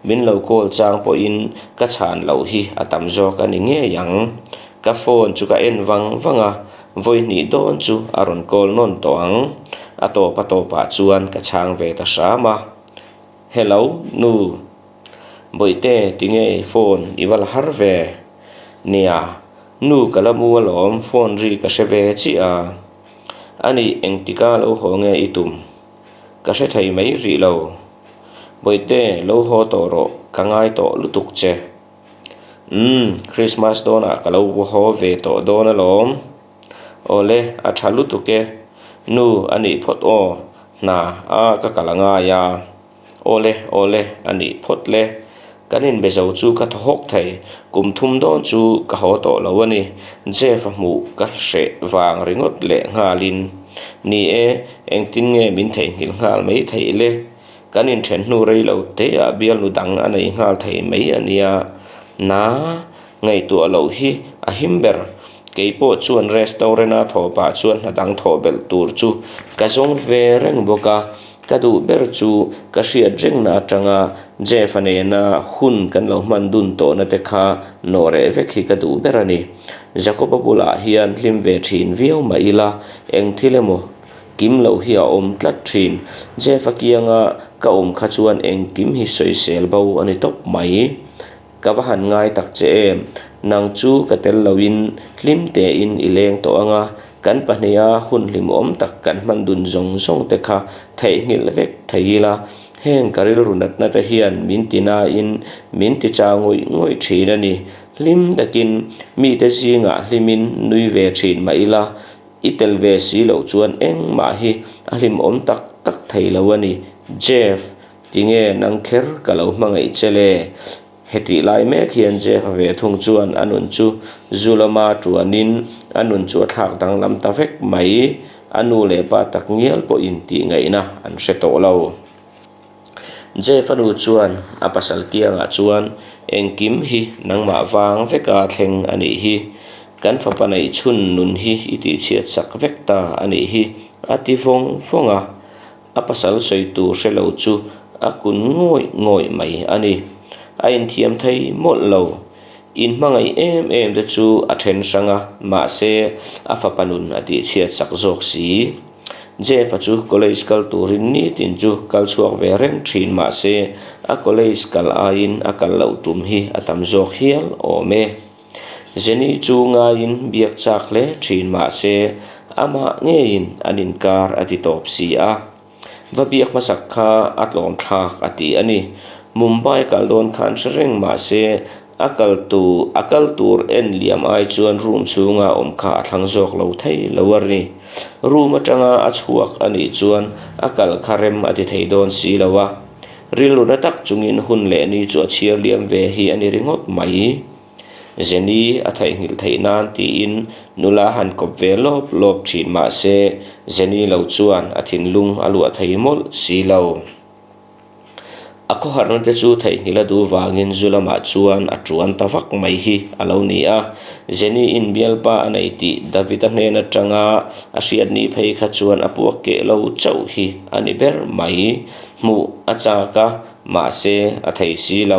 min lo call chang pawhin ka chhan loh hi a tam zawk a ni ngei ang. Ka phone chu ka en vang vang a, vawi hnih dawn chu a rawn call nawn tawh ang. A tawp a tawpah chuan ka chhang ve ta hram a. Hello, nu. Bawihte, tinge i phone i va la har ve? Nia, nu ka la mu alawm, phone ri ka hre ve chiah a. A nih engtika lo haw nge i tum? Ka hre thei mai rih lo. Bawihte, lo haw tawh rawh, ka ngai tawh lutuk che. Umm, Christmas dawnah ka lo haw ve tawh dawn alawm. Awle, a tha lutuk e. Nu, a nih phawt aw, hna a ka kal a ngai a. Awle, awle, a nih phawt le. Kan inbe zo chu ka thaw hawk thei, kum thum dawn chu ka haw tawh lo a ni. Jeff a hmuh ka hreh vang ringawt leh nghalin, Ni e, engtin nge min theihnghilh nghal mai theih le? Kan inthen hnu rei lo teah bialnu dang a nei nghal thei mai a nia. Na, ngaihtuah loh hi a him ber. Kei pawh chuan restaurant-a thawh pah chuan hna dang thawh belh tur chu ka zawng ve reng bawk a. Ka duh ber chu ka hriat rengna atanga Jeff-a nena hun kan lo hman dun tawhna te kha nawh reh vek hi ka duh ber a ni. Jacob-a bulah hian hlim ve thin viau mah ila eng thil emaw kim loh hi a awm tlat thin. Jeff-a kianga ka awm kha chuan engkim hi sawisel bo a ni tawp mai. Ka va han ngai tak che em? Nang chu ka tel loin hlim tein i leng tawh ang a, kan pahniha hun hlimawm tak kan hman dun zawng zawng te kha theihnghilh vek thei ila, heng ka rilru natna te hian min ti nain min ti chau ngawih ngawih thin a ni. Hlim takin mite zingah hlimin nui ve thin mah ila, i tel ve si loh chuan engmah hi a hlimawm tak tak thei lo a ni. Jeff. Tinge nang kher ka lo hmangaih che le? Hetih lai mek hian Jeff a ve thung chuan a nun chu zu lama tuanin a nun chu a thlak danglam ta vek mai. A nu leh pa tak ngial pawhin tih ngaihna an hre tawh lo. Jeff a nu chuan a pasal kiangah chuan engkim hi nangmah vang veka thleng a nih hi. Kan fapa neih chhun nun hi i tihchhiat sak vek ta a nih hi a ti vawng vawng a. A pasal sawi tur hre lo chu a kun ngawih ngawih mai a ni. A inthiam thei mawlh lo. Inhmangaih em em te chu a then hrang a, mahse a fapa nun a tihchhiat sak zawk si. Jeff-a chu college kal turin nitin chu kal chhuak ve reng thin mahse a college kal aiin a kal loh tum hi a tam zawk hial awm e. Jenny chu ngaiin biak chak hle thin mahse amah ngeiin an inkar a ti tawp si a. Va biak hmasak kha a tlawm thlak a ti a ni. Mumbai kal dawn khan hre reng mahse a kal tu a kal tur en liam ai chuan room chhunga awm kha a thlang zawk lo thei lo a ni. Room atanga a chhuak a nih chuan a kal kha rem a ti thei dawn si lo a. Rilru na tak chungin hun leh ni chu a chhiar liam ve hi a ni ringawt mai. Jenny a theihnghilh theih nan tiin nula han kawp ve lawp lawp thin mah se Jenny lo chuan a thinlung a luah thei mawlh si lo. A khawharna te chu theihnghilh a duh vangin zu lamah chuan a tuan ta vak mai hi a lo ni a. Jenny in bialpa a nei tih David-a hnen atanga a hriat ni phei kha chuan a puak keh lo chauh hi a ni ber mai. Hmuh a chak a, mahse a thei si lo.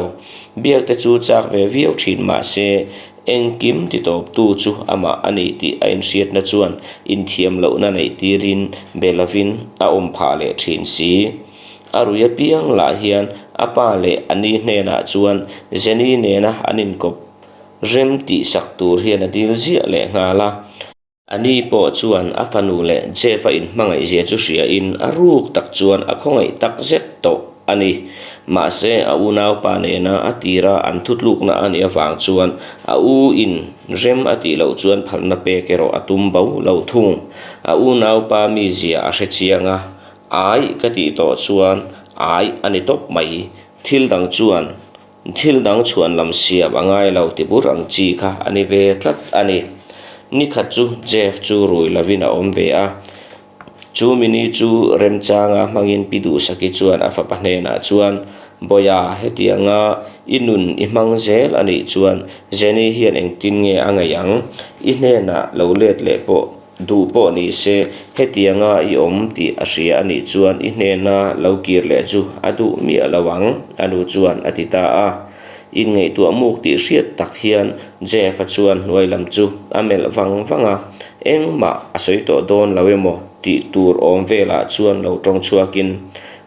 Biak te chu chak ve viau thin mahse engkim ti tawptu chu amah a ni tih a inhriatna chuan inthiam lohna neih tirin be lovin a awm phah leh thin si. A rui apiang lah hian a pa leh a ni hnenah chuan Jenny nena an inkawp rem tih sak tur hian a dil ziah leh nghal a. A ni pawh chuan a fanu leh Jeff-a inhmangaihzia chu hriain a ruk tak chuan a khawngaih tak zet tawh a ni. Mahse, a unaupa nena a tira an thutlukna a nih avang chuan a u in rem a tih loh chuan phalna pek erawh a tum bo lo thung. A unaupa mizia a hre chiang a, Ai ka tih tawh chuan ai a ni tawp mai. Thil dang chuan Thil dang chhuan lam siam a ngai lo ti bur ang chi kha a ni ve tlat a ni. Nikhat chu Jeff chu rui lovin a awm ve a. Chu mini chu remchanga hmangin Pi Duhsaki chuan a fapa hnenah chuan. Bawiha, hetianga i nun i hmang zel a nih chuan Jenny hian engtin nge a ngaih ang? I hnenah lo let leh pawh duh pawh ni se, hetianga i awm tih a hria a nih chuan i hnena lo kir leh chu a duh miah lo ang, a nu chuan a ti ta a. Inngaihtuah muk tih hriat tak hian Jeff-a chuan hnuai lam chu a melh vang vang a, engmah a sawi tawh dawn lo emaw tih tur awm velah chuan lo tawng chhuakin,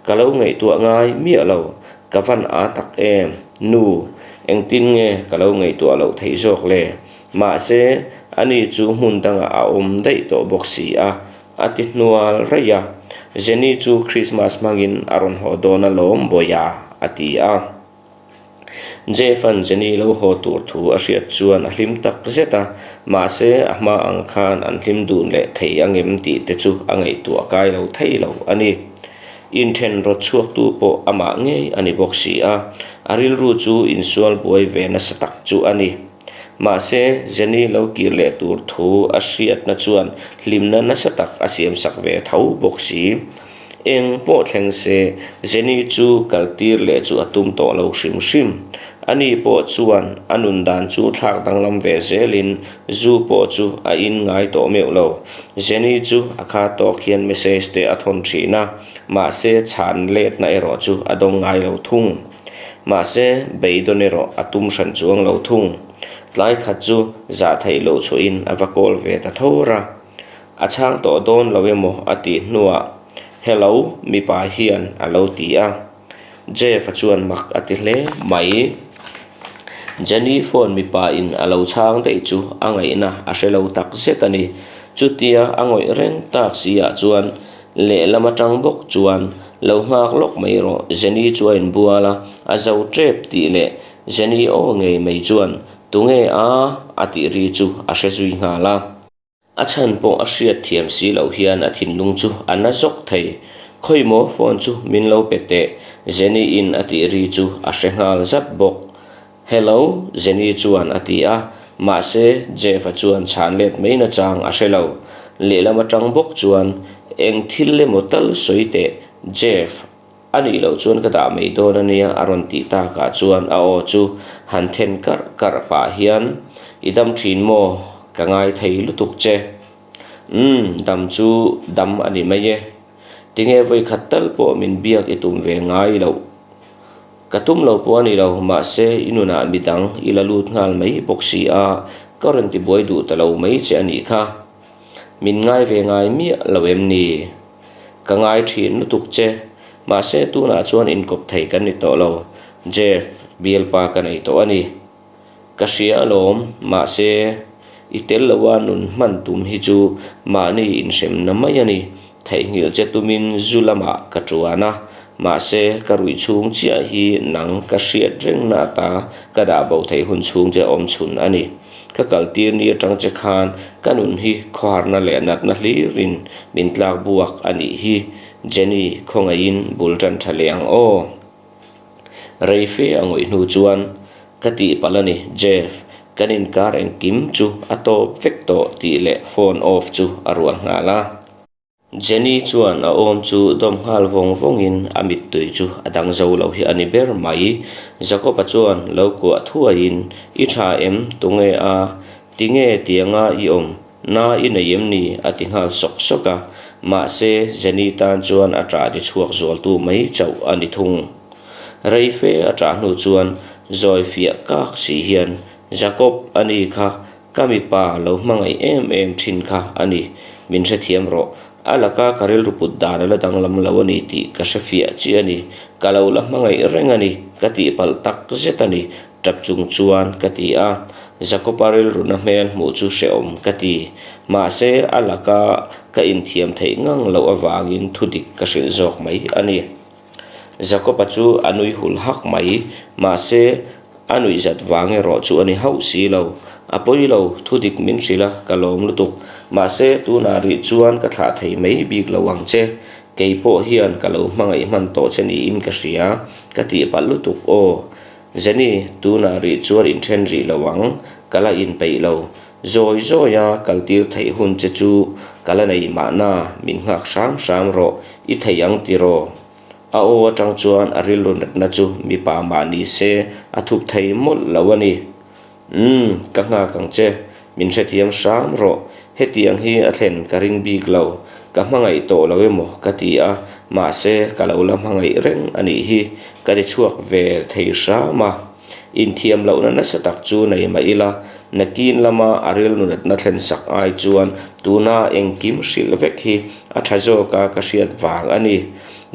Ka lo ngaihtuah ngai miah lo, ka van a tak em? Nu, engtin nge ka lo ngaihtuah loh theih zawk le? Mahse, ani chu hmun dangah a awm daih tawh bawk si a, a ti hnual raih a. Jenny chu Christmas hmangin a rawn haw dawn alawm Bawiha, a ti a. Jeff-a'n Jenny lo haw tur thu a hriat chuan a hlim tak zet a, mahse a hma ang khan an hlim dun leh thei angem tih te chu a ngaihtuah kai lo thei lo a ni. Inthen rawt chhuaktu pawh amah ngei a ni bawk si a, a rilru chu insual buai ve nasa tak chu a ni. Mahse Jenny lo kir leh tur thu a hriatna chuan hlimna nasa tak a siamsak ve tho bawk si. Eng pawh thleng se, Jenny chu kaltir leh chu a tum tawh lo hrim hrim. Ani pawh chuan a nun dan chu thlak danglam ve zelin zu pawh chu a in ngai tawh meuh lo. Jenny chu a kha tawk hian message te a thawn thin a, mahse chhan letna erawh chu a dawng ngai lo thung. Mahse beidawn erawh a tum hran chuang lo thung. Tlai khat chu zah theih loh chhuahin a va kawl ve ta thawr a. A chhang tawh dawn lo emaw a tih hnuah, Hello, mipa hian a lo ti a. Jeff-a chuan mak a ti hle mai. Jenny phone mipa in a lo chhang daih chu a ngaihna a hre lo tak zet a ni. Chutia a ngawih reng tak si ah chuan lehlam atang bawk chuan lo nghak lawk mai rawh Jenny chu a inbual a, a zo tep tih leh Jenny aw ngei mai chuan tunge a a tih ri chu a hre zui nghal a. A chhan pawh a hriat thiam si loh hian a thinlung chu a na zawk thei. Khawi maw phone chu min lo pe teh, Jenny in a tih ri chu a hre nghal zat bawk. Hello, Jenny chuan a ti a, mahse Jeff-a chuan chhan let mai nachang a hre lo. Lehlam atang bawk chuan, Eng thil emaw tal sawi teh, Jeff, A nih loh chuan ka dah mai dawn a nia a rawn tih takah chuan a aw chu han then karh karh pah hian I dam thin maw? Ka ngai thei lutuk che. Umm, dam chu dam a ni mai e. Tinge vawikhat tal pawh min biak i tum ve ngai loh. Ka tum lo pawh a ni lo, mahse i nunah midang i la lut nghal mai bawk si a, ka rawn tibuai duh ta lo mai che a nih kha. Min ngai ve ngai miah lo em ni? Ka ngai thin lutuk che. Mahse tunah chuan inkawp thei kan ni tawh lo. Jeff, bialpa ka nei tawh a ni. Ka hria alawm, mahse i tel loa nun hman tum hi chu mahni inhremna mai a ni. Theihnghilh che tumin zu lamah ka tuan a, mahse ka ruih chhung chiah hi nang ka hriat rengna ata ka dah bo theih hun chhung che awm chhun a ni. Ka kaltir ni atang che khan ka nun hi khawharna leh natna hlirin min tlak buak a nih hi, Jenny khawngaihin bul tan tha leh ang aw. Rei fe a ngawih hnu chuan ka tihpalh a ni, Jeff, kan inkar engkim chu a tawp vek tawh tih leh phone off chu a rual nghal a. Jenny chuan a awm chu dawm nghal vawng vawngin a mittui chu a dang zo lo hi a ni ber mai. Jacob-a chuan lo kuah thuaiin, I tha em? Tunge a? Tinge tianga i awm? Na i nei em ni? a ti nghal sawk sawk a. Mahse, Jenny tan chuan a ṭah ti chhuak zualtu mai chauh a ni thung. Rei fe a ṭah hnu chuan zawi fiah kak si hian, Jacob, a ni kha Ka mipa lo hmangaih em em thin kha a ni, min hrethiam rawh. A laka ka rilru put dan a la danglam lo a ni tih ka hre fiah chiah a ni. Ka lo la hmangaih reng a ni, ka tihpalh tak zet a ni, tap chung chuan ka ti a. Jakob-a rilruna hmel hmuh chu hrehawm ka ti. Mahse, a laka ka inthiam theih ngang loh avangin thudik ka hrilh zawk mai a ni. Jakob-a chu a nui hul hak mai, mahse a nuih zat vang erawh chu a ni hauh si lo. A pawi lo, thu dik min hrilh a, ka lawm lutuk. Mahse tunah rih chuan ka thlah thei mai bik lo ang che. Kei pawh hian ka lo hmangaih hman tawh che niin ka hria, ka tih palh lutuk aw. Jenny, tunah rih chuan inthen rih lo ang, ka la inpeih lo. Zawi zawia kaltir theih hun che chu ka la nei mahna, min nghak hram hram rawh, i thei ang tiraw? A aw atang chuan a rilru natna chu mipa mah ni se a thup thei mawlh lo a ni. Umm, ka nghak ang che. Min hrethiam hram rawh. Hetiang hi a thlen ka ring bik lo. Ka hmangaih tawh lo emaw ka ti a, mahse ka lo la hmangaih reng a nih hi. Ka ti chhuak ve thei hram a. Inthiam lohna nasa tak chu nei mah ila, nakin lama a rilru natna thlen sak ai chuan tuna engkim hrilh vek hi a tha zawka ka hriat vang a ni.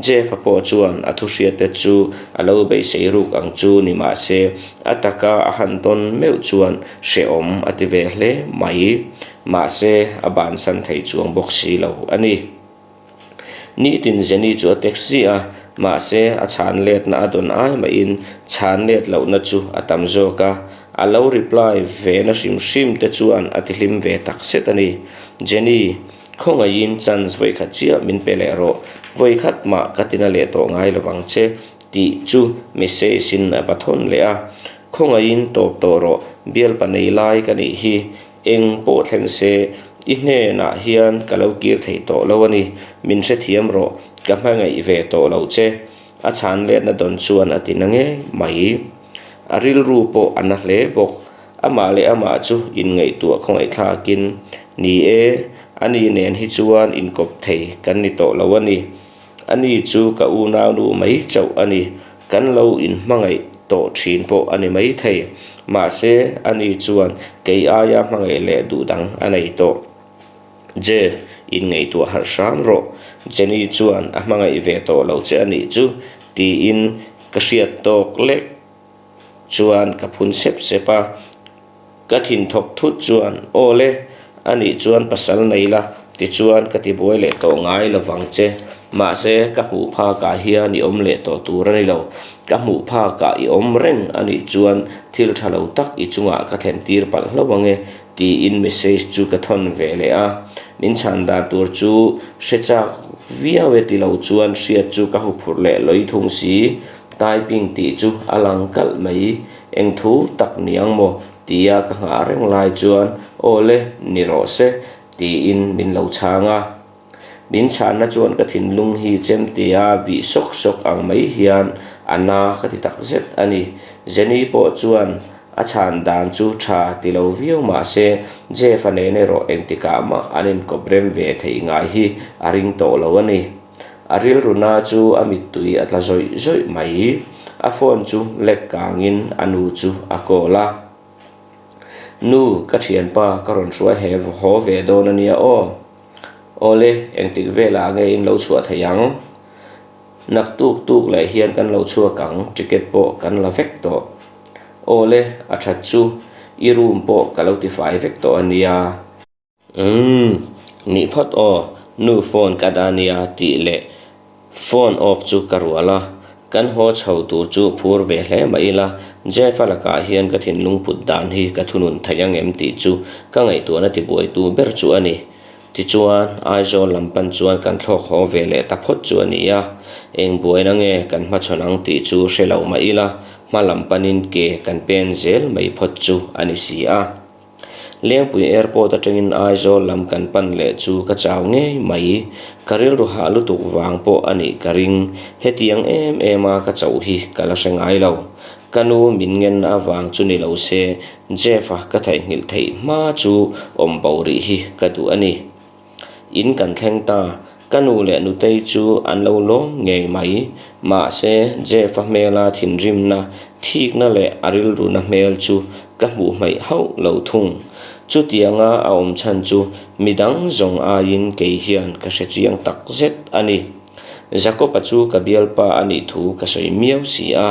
Jeff-a pawh chuan a thuhriatte chu a lo beisei ruk ang chu ni mah se, a taka a han tawn meuh chuan hrehawm a ti ve hle mai. Mahse, a bansan thei chuang bawk si lo a ni. Nitin Jenny chu a taxi a, mahse, a chhan letna a dawn ai mahin chhan let lohna chu a tam zawk a. A lo reply ve na hrim hrim te chuan a tihlim ve tak set a ni. Jenny. Khawngaihin chance vawikhat chiah min pe leh rawh, vawikhat mah ka tina leh tawh ngai lovang che tih chu message in a va thawn leh a. Khawngaihin tawp tawh rawh, bialpa nei lai ka nih hi, eng pawh thleng se i hnenah hian ka lo kir thei tawh lo a ni, min hrethiam rawh, ka hmangaih ve tawh lo che. A chhan letna dawn chuan a ti na ngei mai. A rilru pawh a na hle bawk. Amah leh amah chu inngaihtuah khawngaihthlakin, Ni e, ani nen hi chuan inkawp thei kan ni tawh lo a ni. Ani chu ka unaunu mai chauh a ni. Kan lo inhmangaih tawh thin pawh a ni mai thei. Mahse, ani chuan kei aia hmangaih leh duh dang a nei tawh. Jeff, inngaihtuah harh hram rawh. Jenny chuan a hmangaih ve tawh lo che a nih chu, tiin ka hriat tawk lek. Chuan ka phun sep sep a, ka thin thawk thut chuan, Aw le, anih chuan pasal nei la, tichuan ka ti buai leh tawh ngai lo vang che. Mahse, ka hmuh phakah hian i awm leh tawh tur a ni lo. Ka hmuh phakah i awm reng anih chuan thil tha lo tak i chungah ka thlen tir palh hlauh ang e, tiin message chu ka thawn ve leh a. Min chhan dan tur chu hre chak viau e ti lo chuan hriat chu ka huphurh leh lawi thung si. Typing tih chu a lang kalh mai, eng thu tak niang maw? tia ka nghah reng lai chuan Aw le, ni rawh se tiin min lo chhang a. Min chhanna chuan ka thinlung hi chemtea vih sawk sawk ang mai hian a na ka ti tak zet a ni. Jenny pawh chuan a chhan dan chu tha ti lo viau mah se Jeff-a nen erawh engtikah mah an inkawp rem ve theih ngai hi a ring tawh lo a ni. A rilruna chu a mittui a tla zawih zawih mai. A phone chu lek kangin a nu chu a call a. Nu, ka thianpa ka rawn hruai he haw ve dawn a nia aw. Awle, engtik velah nge in lo chhuah thei ang? Naktuk tuk leh hian kan lo chhuak ang, ticket pawh kan la vek tawh. Awle, a that chu i room pawh ka lo tifai vek tawh a nia. Umm, nih phawt aw, nu phone ka dah nia tih leh phone off chu ka rual a, kan haw chho tur chu phur ve hle mah ila, Jeff-a lakah hian ka thinlung put dan hi ka thunun thei ang em tih chu ka ngaihtuahna tibuaitu ber chu a ni. Tichuan, Aizawl lam pan chuan kan thlawk haw ve leh ta phawt chu a ni a, eng buaina nge kan hmachhawn ang tih chu hre lo mah ila, hma lam panin ke kan pen zel mai phawt chu a ni si a. Lengpui Airport atangin Aizawl lam kan pan leh chu ka chau ngei mai. Ka rilru hah lutuk vang pawh a nih ka ring. Hetiang em em a ka chauh hi ka la hre ngai lo. Ka nu min ngenna avang chu ni lo se, Jeff-a ka theihnghilh theih hma chu awm bo rih hi ka duh a ni. In kan thleng ta, ka nu leh nutei chu an lo lawm ngei mai. Mahse, Jeff-a hmela thinrimna, thikna leh a rilruna hmel chu ka hmuh hmaih hauh lo thung. Chutianga a awm chhan chu midang zawng aiin kei hian ka hre chiang tak zet a ni. Jacob-a chu ka bialpa a nih thu ka sawi miau si a.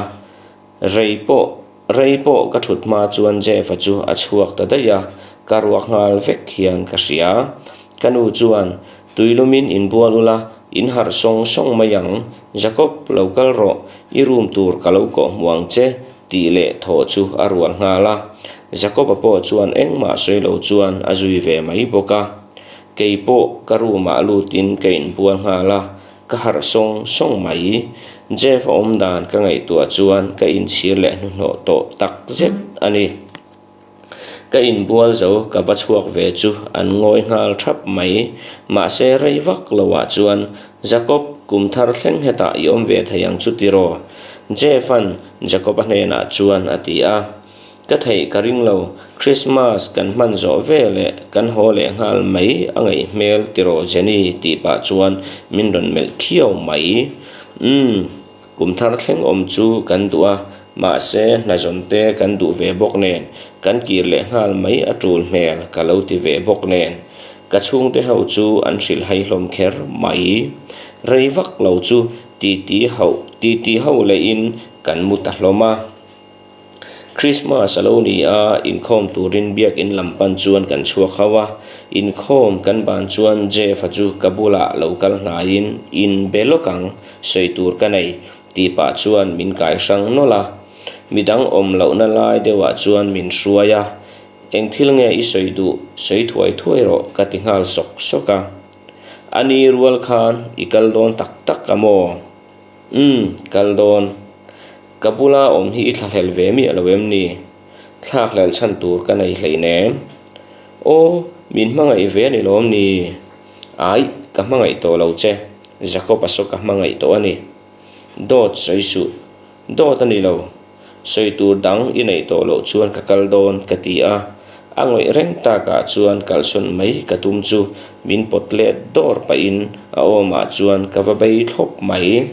Rei pawh rei pawh ka thut hma chuan Jeff-a chu a chhuak ta daih a, ka ruak nghal vek hian ka hria. Ka nu chuan, Tuilumin inbual ula, in harh sawng sawng mai ang. Jacob, lo kal rawh, i room tur ka lo kawh hmu ang che, tih leh thawh chu a rual nghal a. Jacob-a pawh chuan engmah sawi lo chuan a zui ve mai bawk a. Kei pawh ka room-ah lutin ka inbual nghal a, Ka harh sawng sawng mai. Jeff a awm dan ka ngaihtuah chuan ka inchhir leh hnuhnawh tawh tak zet a ni. Ka inbual zo ka va chhuak ve chu an ngawi nghal thap mai. Mahse rei vak loah chuan Jacob. Kum thar thleng hetah i awm ve thei ang chu tiraw? Jeff-a'n Jacob-a hnenah chuan a ti a. Ka theih ka ring lo, Christmas kan hman zawh ve leh kan haw leh nghal mai a ngaih hmel tiraw Jenny tih pah chuan min rawn melh khiau mai. Umm, kum thar thleng awm chu kan duh a, mahse hna zawn te kan duh ve bawk nen kan kir leh nghal mai a tul hmel ka lo ti ve bawk nen ka chhungte ho chu an hrilh hai hlawm kher mai. Rei vak lo chu titi ho titi ho lehin kan mu ta hlawm a. Christmas a lo ni a, inkhawm turin biakin lam pan chuan kan chhuak ho a. Inkhawm kan ban chuan Jeff-a chu ka bulah lo kal hnaiin, In be lawk ang, sawi tur ka nei, tih pah chuan min kai hrang nawlh a. Midang awm lohna lai deuhah chuan min hruai a, Eng thil nge i sawi duh, sawi thuai thuai rawh ka ti nghal sawk sawk a. A ni rual khan i kal dawn tak tak a maw? Umm, kal dawn. Ka bula awm hi i thlahlel ve miah lo em ni? Thlakhlel chhan tur ka nei hleinem. Aw, min hmangaih ve a ni lawm ni? Aih, ka hmangaih tawh lo che. Jacob-a saw ka hmangaih tawh a ni. Dawt sawi suh. Dawt a ni lo. Sawi tur dang i neih tawh loh chuan ka kal dawn ka ti a. A ngawih reng takah chuan kalsawn mai ka tum chu min pawt let dawr pahin a awmah chuan ka va bei thlawp mai.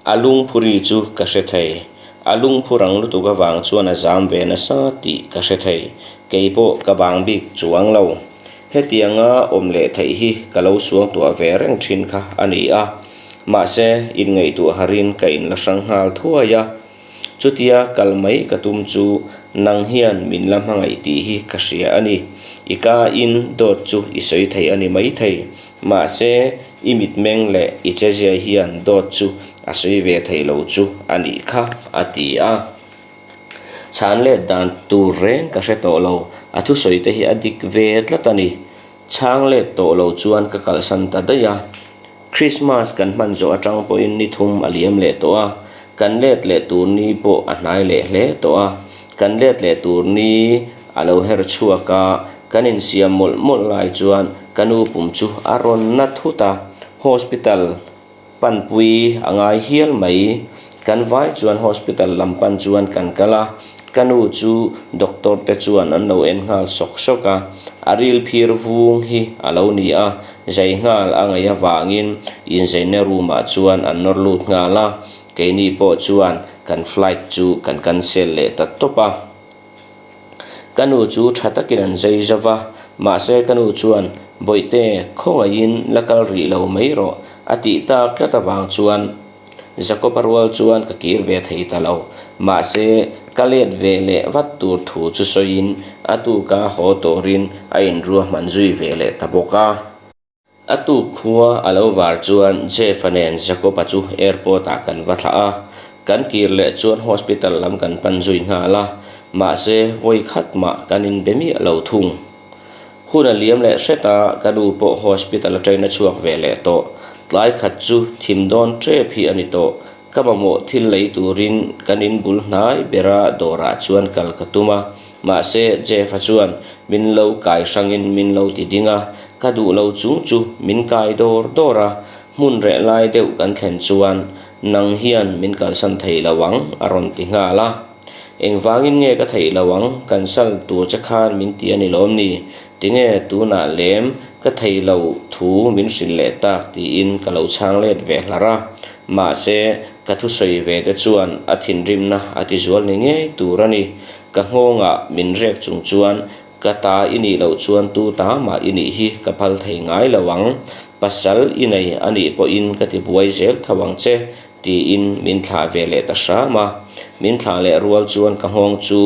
A lungphuri chu ka hre thei. A lungphu rang lutuk avang chuan a zam ve nasa tih ka hre thei. Kei pawh ka bang bik chuang lo. Hetianga awm leh theih hi ka lo suangtuah ve reng thin kha a ni a. Mahse, inngaihtuah harin ka inla hrang nghal thuai a. Chutia kal mai ka tum chu nang hian min la hmangaih tih hi ka hria a ni. I ka in dawt chu i sawi thei a ni maithei. Mahse, i mitmeng leh i chezia hian dawt chu a sawi ve thei lo chu a nih kha, a ti a. Chhan let dan tur reng ka hre tawh lo, a thusawi te hi a dik ve tlat a ni. Chhang let tawh lo chuan ka kalsan ta daih a. Christmas kan hman zawh atang pawhin ni thum a liam leh tawh a, kan let leh tur ni pawh a hnai leh hle tawh a. Kan let leh tur ni a lo her chhuak a, kan insiam mawlh mawlh lai chuan ka nu pum chu a rawn na thut a, hospital Panpui a ngai hial mai. Kan vai chuan hospital lam pan chuan kan kal a, ka nu chu doctor te chuan an lo en nghal sawk sawk a, a ril phir vung hi a lo ni a, zai nghal a ngaih avangin inzaina room ah chuan an nawr lut nghal a, keini pawh chuan kan flight chu kan cancel leh ta tawp a. Ka nu chu tha takin an zai zo va, mahse ka nu chuan, Bawihte, khawngaihin la kal rih lo mai rawh, a tih tak tlat avang chuan Jacob-a rual chuan ka kir ve thei ta lo. Mahse, ka let ve leh vat tur thu chu sawiin a tuka haw turin a inruahman zui ve leh ta bawk a. A tuk khua a lo var chuan Jeff-a nen Jacob-a chu airport-ah kan va thlah a, kan kir leh chuan hospital lam kan pan zui nghal a, mahse vawi khat mah kan inbe miah lo thung. Hun a liam leh hret a, ka nu pawh hospital atangin a chhuak ve leh tawh. Tlai khat chu thim dawn tep hi a ni tawh. Ka mamawh thil lei turin kan inbul hnai bera dawrah chuan kal ka tum a, mahse Jeff-a chuan min lo kai hrangin min lo ti ding a, ka duh lo chung chu min kai dawr dawr a, hmun reh lai deuh kan thlen chuan nang hian min kalsan thei lo ang a rawn ti nghal a. Engvangin nge ka theih lo ang, cancel tur che khan min ti a ni lawm ni? Tinge tunah lem ka thei lo thu min hrilh leh tak tiin ka lo chhang let ve hlar a. Mahse, ka thusawi ve te chuan a thinrimna a ti zual ni ngei tur a ni. Ka nghawngah min rek chung chuan ka ta i nih loh chuan tu ta mah i nih hi ka phal thei ngai lo ang. Pasal i nei a nih pawhin ka ti buai zel tho ang che tiin min thlah ve leh ta hram a. Min thlah leh rual chuan ka nghawng chu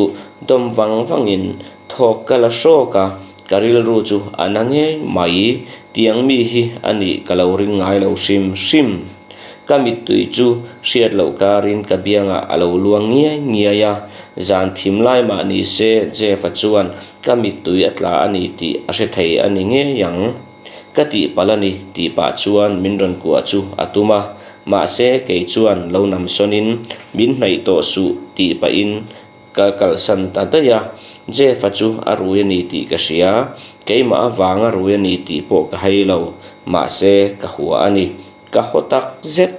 dawm vang vangin Thawk ka la hrawk a, ka rilru chu a na ngei mai. Tiang mi hi a nih ka lo ring ngai lo hrim hrim. Ka mittui chu hriat loh karin ka biangah a lo luang ngiai ngiai a, zan thim lai mah ni se Jeff-a chuan ka mittui a tla a ni tih a hre thei a ni ngei ang. Ka tihpalh a ni tih pah chuan min rawn kuah chu a tum a, mahse kei chuan lo namsawnin min hnaih tawh suh tih pahin Ka kalsan ta daih a, Jeff-a chu a rui a ni tih ka hria, keimah avanga rui a ni tih pawh ka hai lo, mahse ka hua a ni. Ka haw tak zet.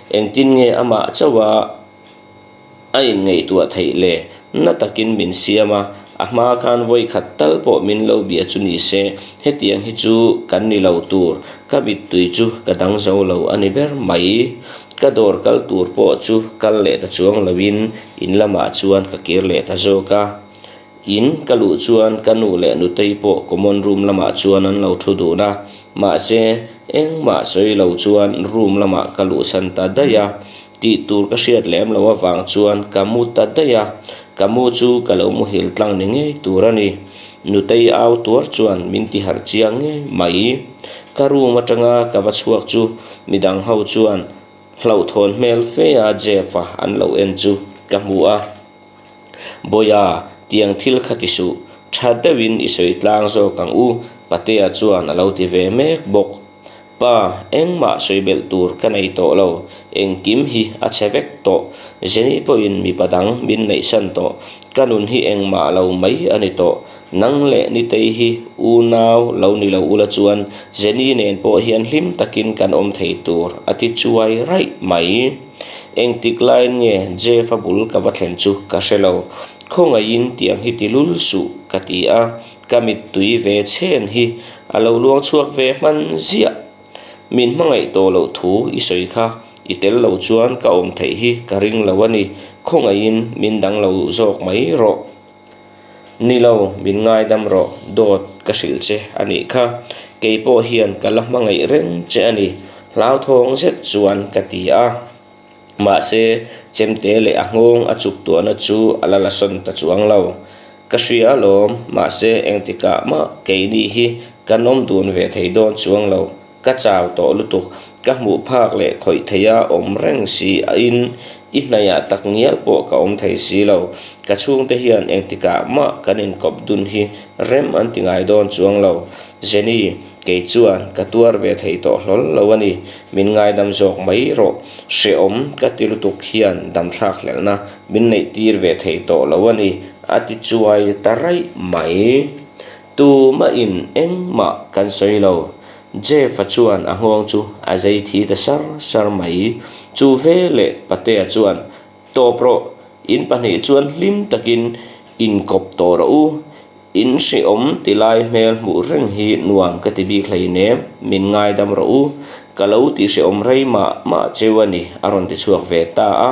Engtin nge amah chauha a inngaihtuah theih le? Na takin min siam a, a hma khan vawi khat tal pawh min lo bia chu ni se, hetiang hi chu kan ni lo tur, ka mittui chu ka dang zo lo a ni ber mai. Ka dawr kal tur pawh chu kal leh ta chuang loin in lamah chuan ka kir leh ta zawk a. In ka luh chuan ka nu leh nutei pawh common room lamah chuan an lo thu dun a, mahse engmah sawi lo chuan room lamah ka luhsan ta daih a, tih tur ka hriat lem loh avang chuan ka mu ta daih a, ka mu chu ka lo muhil tlang ni ngei tur a ni. Nutei au tuar chuan min ti harh chiang ngei mai. Ka room atanga ka va chhuak chu midang ho chuan hlauhthawn hmel fe a Jeff-a an lo en chu ka hmu a. Bawiha, tiang thil kha ti suh, tha deuhin i sawi tlang zawk ang u, Patea chuan a lo ti ve mek bawk. Pa, engmah sawi belh tur ka nei tawh lo, engkim hi a chhe vek tawh. Jenny pawhin mipa dang min neihsan tawh, ka nun hi engmah lo mai a ni tawh. Nang leh Nitei hi unau lo ni lo ula chuan Jenny nen pawh hian hlim takin kan awm thei tur, a ti chuai raih mai. Engtik laiin nge Jeff-a bul ka va thlen chu ka hre lo. Khawngaihin tiang hi ti lul suh ka ti a, ka mittui ve chhen hi a lo luang chhuak ve hman ziah. Min hmangaih tawh loh thu i sawi kha i tel lo chuan ka awm theih hi ka ring lo a ni, khawngaihin min dang lo zawk mai rawh. Ni lo, min ngaidam rawh, dawt ka hrilh che a nih kha. Kei pawh hian ka la hmangaih reng che a ni, hlauthawng zet chuan ka ti a. Mahse, chemte leh a nghawng a chuk tuahna chu a la la sawn ta chuang lo. Ka hria alawm, mahse engtikah mah keini hi kan awm dun ve thei dawn chuang lo. Ka chau tawh lutuk, ka hmuh phak leh khawih theia awm reng si in i hnaihah tak ngial pawh ka awm thei si lo. Ka chhungte hian engtikah mah kan inkawp dun hi rem an ti ngai dawn chuang lo. Jenny, kei chuan ka tuar ve thei tawh hlawl lo a ni, min ngaidam zawk mai rawh. Hrehawm ka ti lutuk hian damthlak hlelhna min neih tir ve thei tawh lo a ni, a ti chuai ta raih mai. Tumahin engmah kan sawi lo. Jeff-a chuan a nghawng chu a zei thi ta sar sar mai. Chu veleh Patea chuan, Tawp rawh, in pahnih chuan hlim takin inkawp tawh rawh u. In hrehawm ti lai hmel hmuh reng hi nuam ka ti bik hleinem, min ngaidam rawh u. Ka lo ti hrehawm rei mah mah cheu a ni, a rawn ti chhuak ve ta a.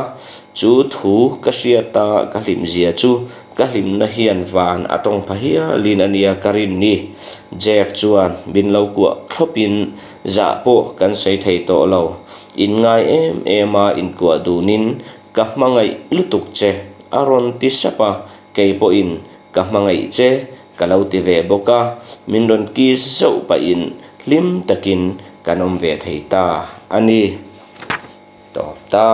Chu thu ka hriata ka hlimzia chu Ka hlimna hian van a tawng pha hialin a nia ka rin ni. Jeff chuan min lo kuah thlawpin zah pawh kan sawi thei tawh lo. In ngai em em a inkuah dunin ka hmangaih lutuk che a rawn ti sap a, kei pawhin ka hmangaih che ka lo ti ve bawk a, min rawn kiss zauh pahin hlim takin kan awm ve thei ta a ni. Tawp ta.